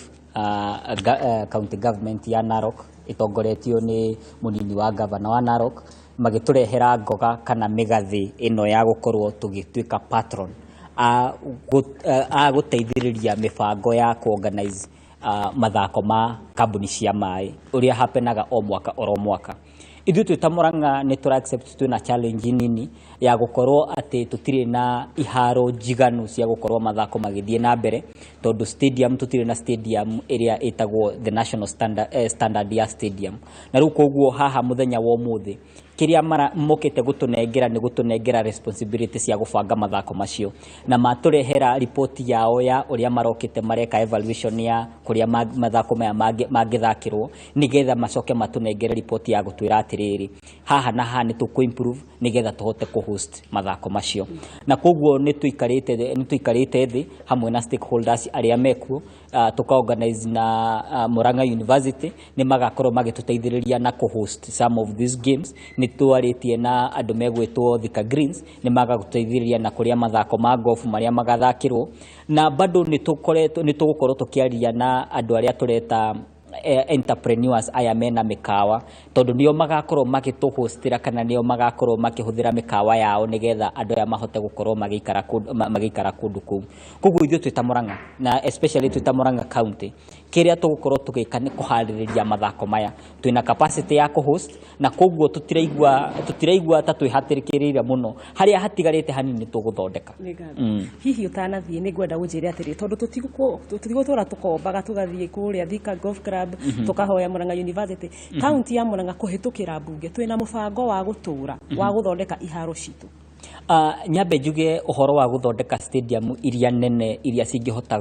county government ya Narok ĩtongoretio nĩ mũnini wa gavana wa Narok, magĩtũrehera ngoga kana mĩgathĩ ĩno ya gũkorwo tũgĩtuĩka patron a gũteithĩrĩria mĩbango ya kuorganize mathako ma kambuni cia maĩ ũrĩa hapenaga o mwaka oro mwaka. Ithuĩ twĩ ta Murang'a nĩ tũra accept twĩna challenge nini ya gũkorwo atĩ tũtirĩ na iharo njiganu cia gũkorwo mathako magĩthiĩ na mbere, tondũ stadium tũtirĩ na stadium ĩrĩa ĩtagwo the national standard ya stadium. Na rĩu koguo haha mũthenya wa ũmũthĩ kĩrĩa mokĩte gũtũnengera nĩ gũtũnengera responsibility cia gũbanga mathako macio, na matũrehera ripoti yao ya ũrĩa marokĩte mareka evaluation ya kũrĩa mathako maya mangĩthakĩrwo, nĩgetha macoke matũnengere ripoti ya gũtwĩra atĩrĩrĩ, haha na haha nĩ tũkũ improve nĩgetha tũhote kũ host mathako macio. Na koguo nĩ tũikarĩte thĩ hamwe na stakeholders arĩa mekuo, tuka organize na Murang'a University nĩ magakorwo magĩtũteithĩrĩria na kũ host some of these games. Nĩ twarĩtie na andũ megwĩtwo Thika Greens, nĩ magagũteithĩrĩria na kũrĩa mathako ma golf marĩa magathakĩrwo, na bado nĩ tũgũkorwo tũkĩaria na andũ arĩa tũreta entrepreneurs aya mena mĩkawa, tondũ nĩo magakorwo magĩtũhostĩra kana nĩo magakorwo makĩhũthĩra mĩkawa yao nĩgetha andũ aya mahote gũkorwo magĩikara kũndũ kũu. Koguo ithuĩ twĩ ta Murang'a, na especially twĩ ta Murang'a County, kĩrĩa tũgũkorwo tũgĩka nĩ kũharĩrĩria mathako maya. Twĩna capacity ya kũ-host, na koguo tũtiraigua ta twĩhatĩrĩkĩrĩire mũno, harĩa hatigarĩte hanini tũgũthondeka. Hihi ũtanathiĩ nĩ ngwenda ũnjĩre atĩrĩ, tondũ tũtigũtũra tũkombaga tũgathiĩ kũrĩa Thika Golf Club, tũkahoya Murang'a University, kaunti ya Murang'a kũhĩtũkĩra mbunge twĩna mũbango wa gũtũra wa gũthondeka iharo citũ. Nyambe njuge ũhoro wa gũthondeka stadium iria nene iria cingĩhota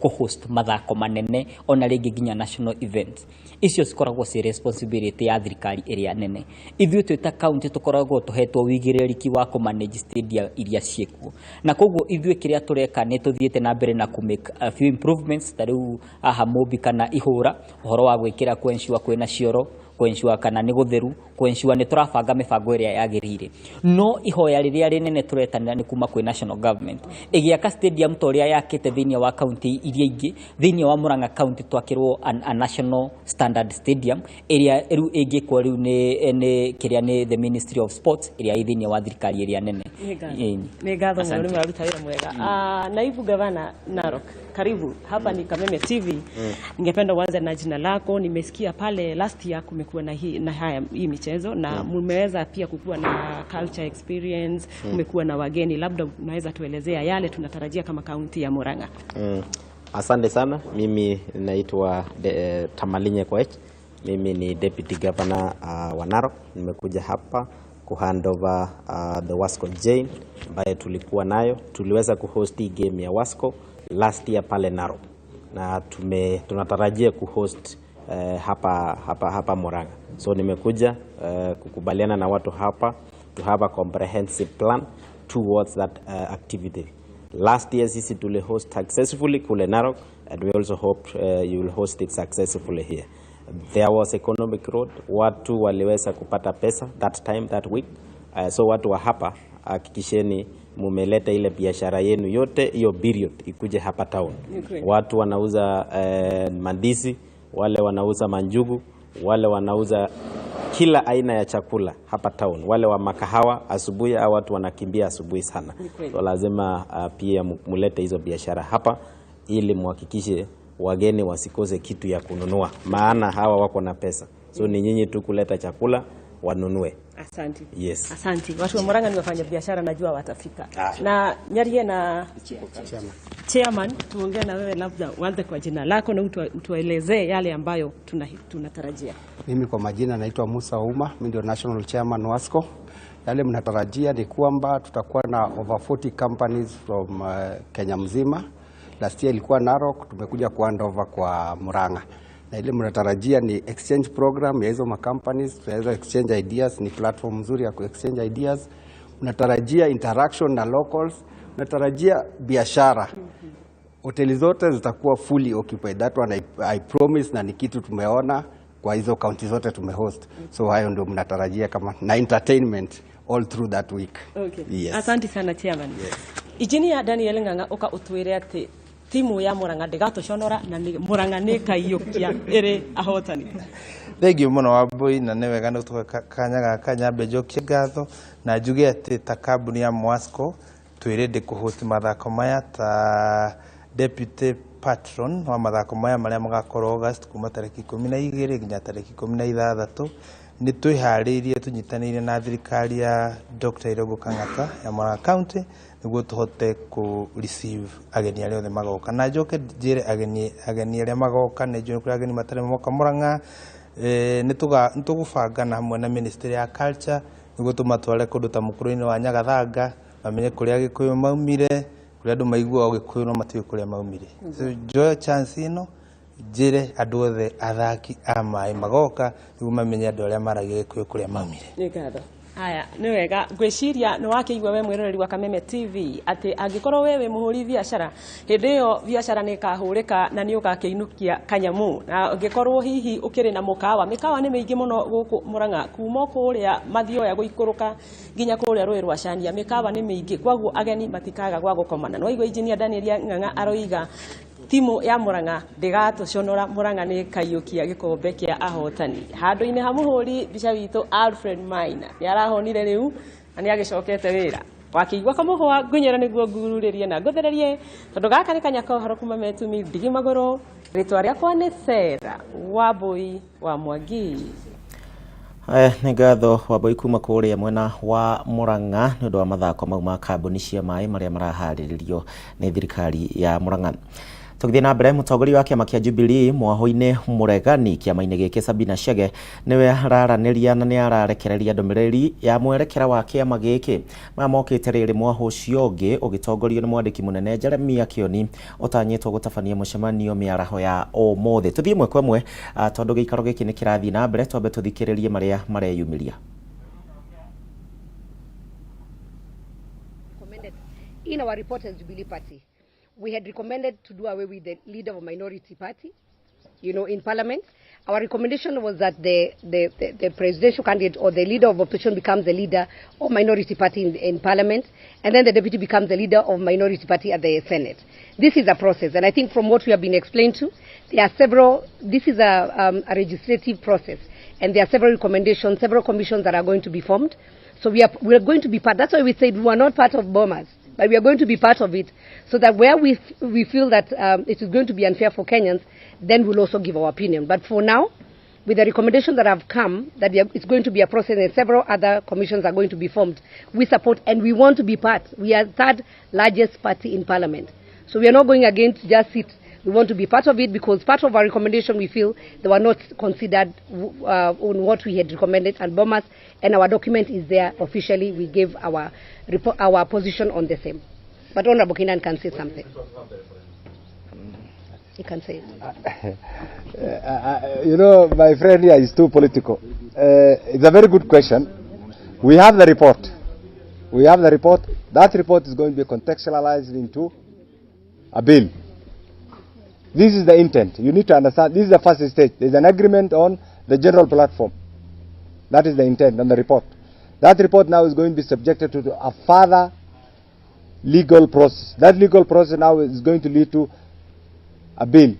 kũ-host mathako manene ona rĩngĩ nginya national events, icio cikoragwo ci responsibility ya thirikari ĩrĩa nene. Ithuĩ twĩ ta county tũkoragwo tũhetwo wĩigĩrĩrĩki wa kũ-manage stadium iria ciĩkuo, na koguo ithuĩ kĩrĩa tũreka nĩ tũthiĩte na mbere na kũ make a few improvements, ta rĩu haha Mũmbi kana Ihũra, ũhoro wa gwĩkĩra kũ ensure kwĩna cioro, kũ ensure kana nĩ gũtheru, kũ ensure nĩ tũrabanga mĩbango ĩrĩa yagĩrĩire. No ihoya rĩrĩa rĩnene tũretanĩra nĩ kuma kwĩ national government ĩgĩaka stadium ta ũrĩa yakĩte thĩinĩ wa county iria ingĩ. Thĩinĩ wa Murang'a County twakĩrwo a national standard stadium ĩrĩa rĩu ĩngĩkwo rĩu nĩ kĩrĩa nĩ the Ministry of Sports ĩrĩa ĩ thĩinĩ wa thirikari ĩrĩa nene. Nĩ ngatho mũno, nĩ mũraruta wĩra mwega. Naibu Gavana Narok, karibu hapa ni Kameme TV. Ningependa uanze na jina lako. Nimesikia pale last year kumekuwa na hii michezo na mmeweza pia kukuwa na culture experience, mmekuwa na wageni, labda unaweza tuelezea yale tunatarajia kama kaunti ya Murang'a. Asante sana. Mimi naitwa Tamalinye Koech. Mimi ni Deputy Governor wa Narok. Nimekuja hapa kuhand over the Wasco Jane ambayo tulikuwa nayo. Tuliweza kuhost game ya Wasco last year pale Narok, na tunatarajia kuhost hapa Murang'a. So nimekuja kukubaliana na watu hapa to have a comprehensive plan towards that activity. Last year sisi tulihost successfully kule Narok, and we also hope you will host it successfully here. There was economic growth, watu waliweza kupata pesa that time, that week. So watu wa hapa hakikisheni mumeleta ile biashara yenu yote hiyo period ikuje hapa town. Okay. Watu wanauza mandizi, wale wanauza manjugu, wale wanauza kila aina ya chakula hapa town, wale wa makahawa asubuhi, au watu wanakimbia asubuhi sana. So lazima pia mulete hizo biashara hapa ili muhakikishe wageni wasikose kitu ya kununua, maana hawa wako na pesa. So ni nyinyi tu kuleta chakula wanunue. Asante. Yes. Asante. Watu wa Murang'a ni wafanya biashara, najua watafika. Na nyarie na chairman, tuongee na wewe, labda uanze kwa jina lako na utuelezee yale ambayo tunatarajia. Mimi kwa majina naitwa Musa Ouma, mimi ndio National Chairman WASCO. Yale mnatarajia ni kwamba tutakuwa na over 40 companies from Kenya mzima. Last year ilikuwa Narok, tumekuja ku hand over kwa Murang'a. Na ile mnatarajia ni exchange program ya hizo ma companies, tunaweza exchange ideas, ni platform nzuri ya ku exchange ideas. Mnatarajia interaction na locals, mnatarajia biashara. Hoteli zote zitakuwa fully occupied. That one I promise, na ni kitu tumeona kwa hizo kaunti zote tumehost. So hayo ndio mnatarajia kama na entertainment all through that week. Okay. Yes. Asante sana chairman. Engineer Daniel Ng'ang'a, uka utwire ati timu ya Murang'a ndĩgatũconora na Murang'a nĩ ĩkaiyũkia ĩrĩ ahotani. Thengiũ mũno Wambui, na nĩ wega nĩ tũhe kanya gaka nyambe njokie ngatho na njuge atĩ ta kambuni ya Mwasco twĩ ready kũhost mathako maya ta deputy patron wa mathako maya marĩa magakorwo August kuma tarĩki 12 nginya tarĩki 16. Nĩ twĩharĩirie tũnyitanĩire na thirikari ya Dr. Irungu Kang'ata ya Murang'a County nĩguo tũhote kũ receive ageni arĩa othe magoka. Na njoke njĩre ageni arĩa magoka, nĩ njũĩ kũrĩ ageni matarĩ moka Murang'a, nĩ tũgũbanga na hamwe na Ministry ya Culture nĩguo tũmatware kũndũ ta mũkũrũ-inĩ wa Nyagathanga, mamenye kũrĩa Gĩkũyũ maumire, kũrĩa andũ maiguaga Gĩkũyũ no matiũĩ kũrĩa maumire. So njoe chance ĩno njĩre andũ othe athaki a maĩ magoka nĩguo mamenye andũ arĩa maragia Gĩkũyũ kũrĩa maumire. Nĩ ngatho. Haya, nĩ wega ngwĩciria nĩ wakĩigua we mwĩroreri wa Kameme TV atĩ angĩkorwo we wĩ mũhũri biacara, hĩndĩ ĩyo biacara nĩ ĩkahũrĩka na nĩ ũgakĩinũkia kanyamũ. Na ũngĩkorwo hihi ũkĩrĩ na mũkawa, mĩkawa nĩ mĩingĩ mũno gũkũ Murang'a, kuma kũrĩa Mathioya gũikũrũka nginya kũrĩa rũĩ rwa Cania, mĩkawa nĩ mĩingĩ, kwoguo ageni matikaga gwa gũkomana. Nĩ waigua Engineer Daniel Ng'ang'a aroiga timu ya Murang'a ndĩgatũconora, Murang'a nĩ ĩkaiyũkia gĩkombe kĩa ahotani. Handũ-inĩ ha mũhũri mbica witũ Alfred Maina nĩ arahonire rĩu na nĩ agĩcokete wĩra. Wakĩigua kamũhwa ngũnyĩra nĩguo ngururĩrie na ngũthererie, tondũ gaka nĩ kanya ka ũhoro kuma Metumi ndigi magũrũ. Rĩtwa rĩakwa nĩ Sarah Wambui wa Mwangi. Nĩ ngatho Wambui kuma kũrĩa mwena wa Murang'a nĩ ũndũ wa mathako mau ma kambuni cia maĩ marĩa maraharĩrĩrio nĩ thirikari ya Murang'a. Tũgĩthiĩ na mbere, mũtongoria wa kĩama kĩa Jubilee mwahũ-inĩ Mũregani kĩama-inĩ gĩkĩ Sabina Chege nĩwe araranĩria na nĩ ararekereria ndũmĩrĩri ya mwerekera wa kĩama gĩkĩ. Maya mokĩte rĩrĩ mwahũ ũcio ũngĩ ũgĩtongorio nĩ mwandĩki mũnene Jeremia Kĩoni ũtanyĩtwo gũtabania mũcemanio mĩaraho ya ũmũthĩ. Tũthiĩ ĩmwe kwa ĩmwe tondũ gĩikaro gĩkĩ nĩ kĩrathiĩ na mbere, twambe tũthikĩrĩrie marĩa mareyumĩria. In our report as Jubilee Party, we had recommended to do away with the leader of a minority party, in parliament. Our recommendation was that the presidential candidate or the leader of opposition becomes the leader of minority party in parliament, and then the deputy becomes the leader of minority party at the Senate. This is a process, and I think from what we have been explained to, there are several, this is a legislative process, and there are several recommendations, several commissions that are going to be formed. So we are going to be part, that's why we said we are not part of Bomas, but we are going to be part of it, so that where we feel that it is going to be unfair for Kenyans, then we'll also give our opinion. But for now, with the recommendation that have come, that it's going to be a process and several other commissions are going to be formed, we support and we want to be part. We are third largest party in parliament. So we are not going again to just sit. We want to be part of it because part of our recommendation, we feel they were not considered on what we had recommended and Bomas, and our document is there officially. We gave our report, our position on the same. But Honorable Kinan can say something. He can say it. My friend here is too political. It's a very good question. We have the report. We have the report. That report is going to be contextualized into a bill. This is the intent. You need to understand, this is the first stage. There's an agreement on the general platform. That is the intent on the report. That report now is going to be subjected to a further legal process. That legal process now is going to lead to a bill.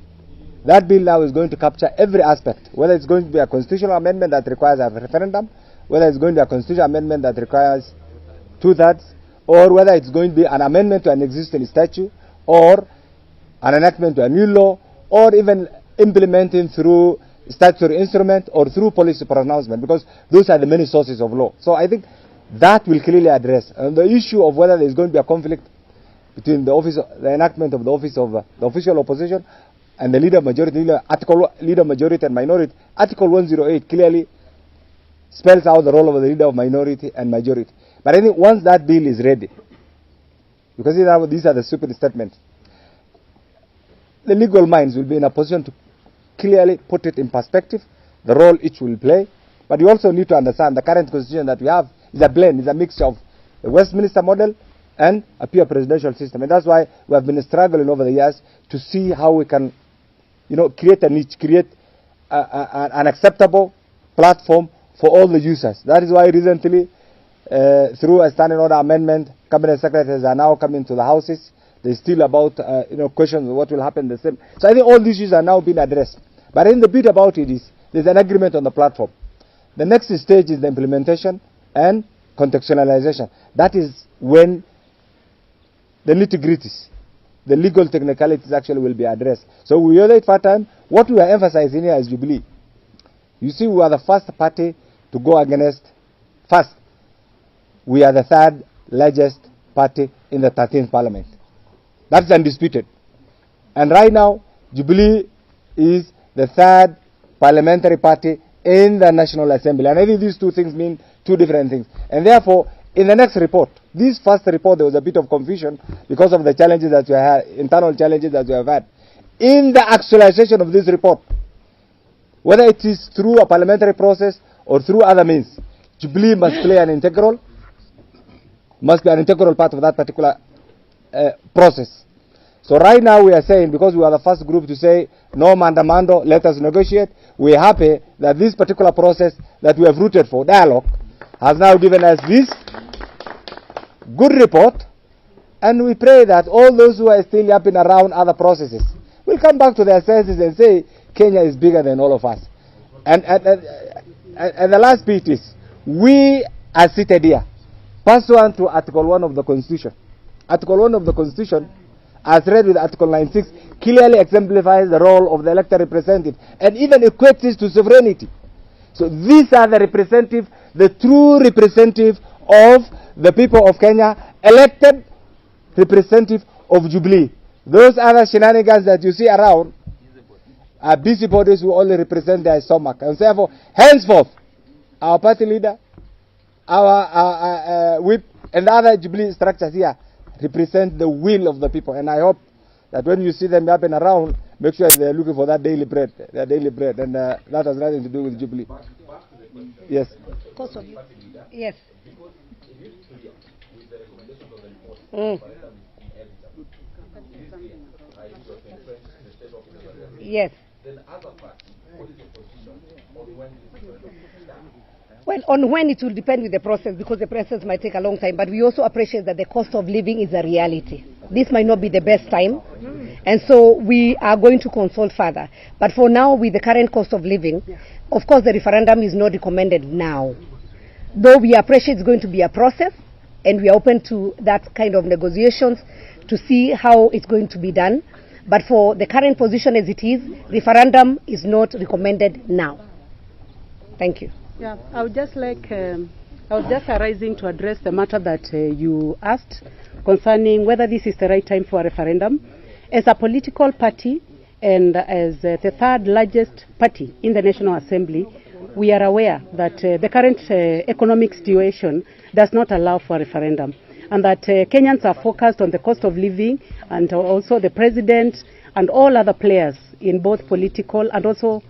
That bill now is going to capture every aspect, whether it's going to be a constitutional amendment that requires a referendum, whether it's going to be a constitutional amendment that requires two-thirds, or whether it's going to be an amendment to an existing statute, or an enactment to a new law, or even implementing through statutory instrument or through policy pronouncement, because those are the many sources of law. So I think that will clearly address. And the issue of whether there is going to be a conflict between the office, the enactment of the office of the official opposition and the leader majority, leader, article leader majority and minority. Article 108 clearly spells out the role of the leader of minority and majority. But I think once that bill is ready, because these are the stupid statements, the legal minds will be in a position to clearly put it in perspective, the role each will play. But you also need to understand the current constitution that we have is a blend, is a mixture of the Westminster model and a pure presidential system. And that's why we have been struggling over the years to see how we can, you know, create a niche, create an acceptable platform for all the users. That is why recently, through a standing order amendment, cabinet secretaries are now coming to the houses. There's still about, you know, questions of what will happen the same. So I think all these issues are now being addressed. But in the bit about it is, there's an agreement on the platform. The next stage is the implementation and contextualization. That is when the nitty-gritties, the legal technicalities actually will be addressed. So we are at time. What we are emphasizing here is Jubilee. You see, we are the first party to go against. First, we are the third largest party in the 13th parliament. That's undisputed. And right now, Jubilee is the third parliamentary party in the National Assembly. And I think these two things mean two different things. And therefore, in the next report, this first report, there was a bit of confusion because of the challenges that we had, internal challenges that we have had. In the actualization of this report, whether it is through a parliamentary process or through other means, Jubilee must play an integral, must be an integral part of that particular process. So right now we are saying, because we are the first group to say, no mandamando, let us negotiate, we are happy that this particular process that we have rooted for, dialogue, has now given us this good report, and we pray that all those who are still yapping around other processes will come back to their senses and say, Kenya is bigger than all of us. And the last bit is, we are seated here, pursuant to Article 1 of the Constitution. Article 1 of the Constitution, as read with Article 96, clearly exemplifies the role of the elected representative and even equates it to sovereignty. So these are the representative, the true representative of the people of Kenya, elected representative of Jubilee. Those other shenanigans that you see around are busybodies who only represent their stomach. And therefore, henceforth, our party leader, our whip, and the other Jubilee structures here represent the will of the people. And I hope that when you see them up and around, make sure they're looking for that daily bread, their daily bread. And that has nothing to do with Jubilee. Yes. Yes. Yes. Well, on when it will depend with the process, because the process might take a long time, but we also appreciate that the cost of living is a reality. This might not be the best time, and so we are going to consult further. But for now, with the current cost of living, of course the referendum is not recommended now. Though we appreciate it's going to be a process, and we are open to that kind of negotiations to see how it's going to be done. But for the current position as it is, referendum is not recommended now. Thank you. Yeah, I would just like, I was just arising to address the matter that you asked concerning whether this is the right time for a referendum. As a political party and as the third largest party in the National Assembly, we are aware that the current economic situation does not allow for a referendum, and that Kenyans are focused on the cost of living, and also the president and all other players in both political and also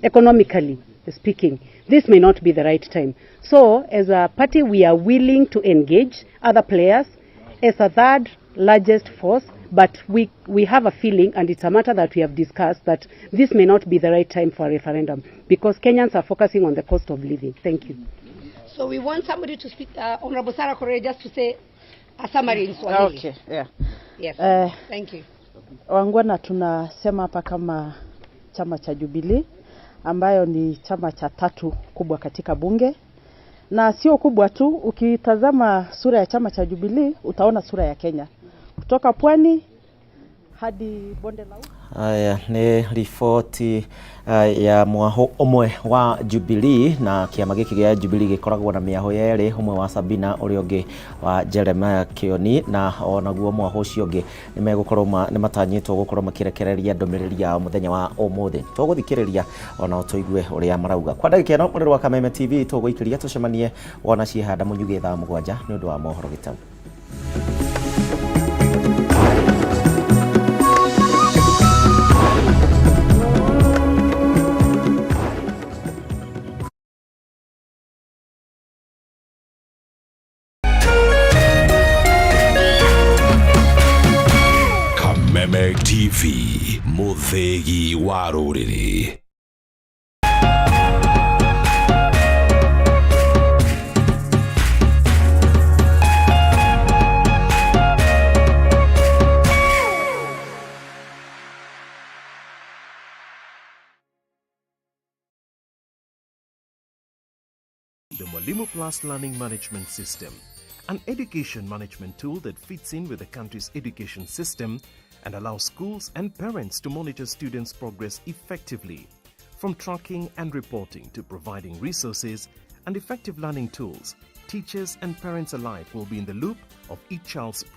economically speaking. This may not be the right time. So as a party, we are willing to engage other players as a third largest force, but we have a feeling, and it's a matter that we have discussed, that this may not be the right time for a referendum because Kenyans are focusing on the cost of living. Thank you. So we want somebody to speak, Honorable Sarah Korir, just to say a summary in Swahili. Okay, yeah. Yes, thank you. Wangwana, tunasema hapa kama chama cha Jubilee, ambayo ni chama cha tatu kubwa katika bunge. Na sio kubwa tu, ukitazama sura ya chama cha Jubilee utaona sura ya Kenya. Kutoka pwani hadi bonde la Ufa. Aya nĩ riboti ya mwahũ ũmwe wa Jubilee, na kĩama gĩkĩ gĩa Jubilee gĩkoragwo na mĩahũ yerĩ, ũmwe wa Sabina ũrĩa ũngĩ wa Jeremiah Kioni, na onaguo mwahũ ũcio ũngĩ nĩ megũkorwo nĩ matanyĩtwo gũkorwo makĩrekereria ndũmĩrĩri yao mũthenya wa ũmũthĩ. Tũgũthikĩrĩria onao tũigue ũrĩa marauga. Kwa ndagĩka ĩno mũrĩ rwa Kameme TV tũgũikĩria tũcemanie wona ciĩhanda mũnyugĩ thaa 7 nĩ ũndũ wa mohoro gĩtau. Kameme TV, mũthĩgi wa rũrĩrĩ. The Mwalimu Plus Learning Management System, an education management tool that fits in with the country's education system and allows schools and parents to monitor students' progress effectively. From tracking and reporting to providing resources and effective learning tools, teachers and parents alike will be in the loop of each child's progress.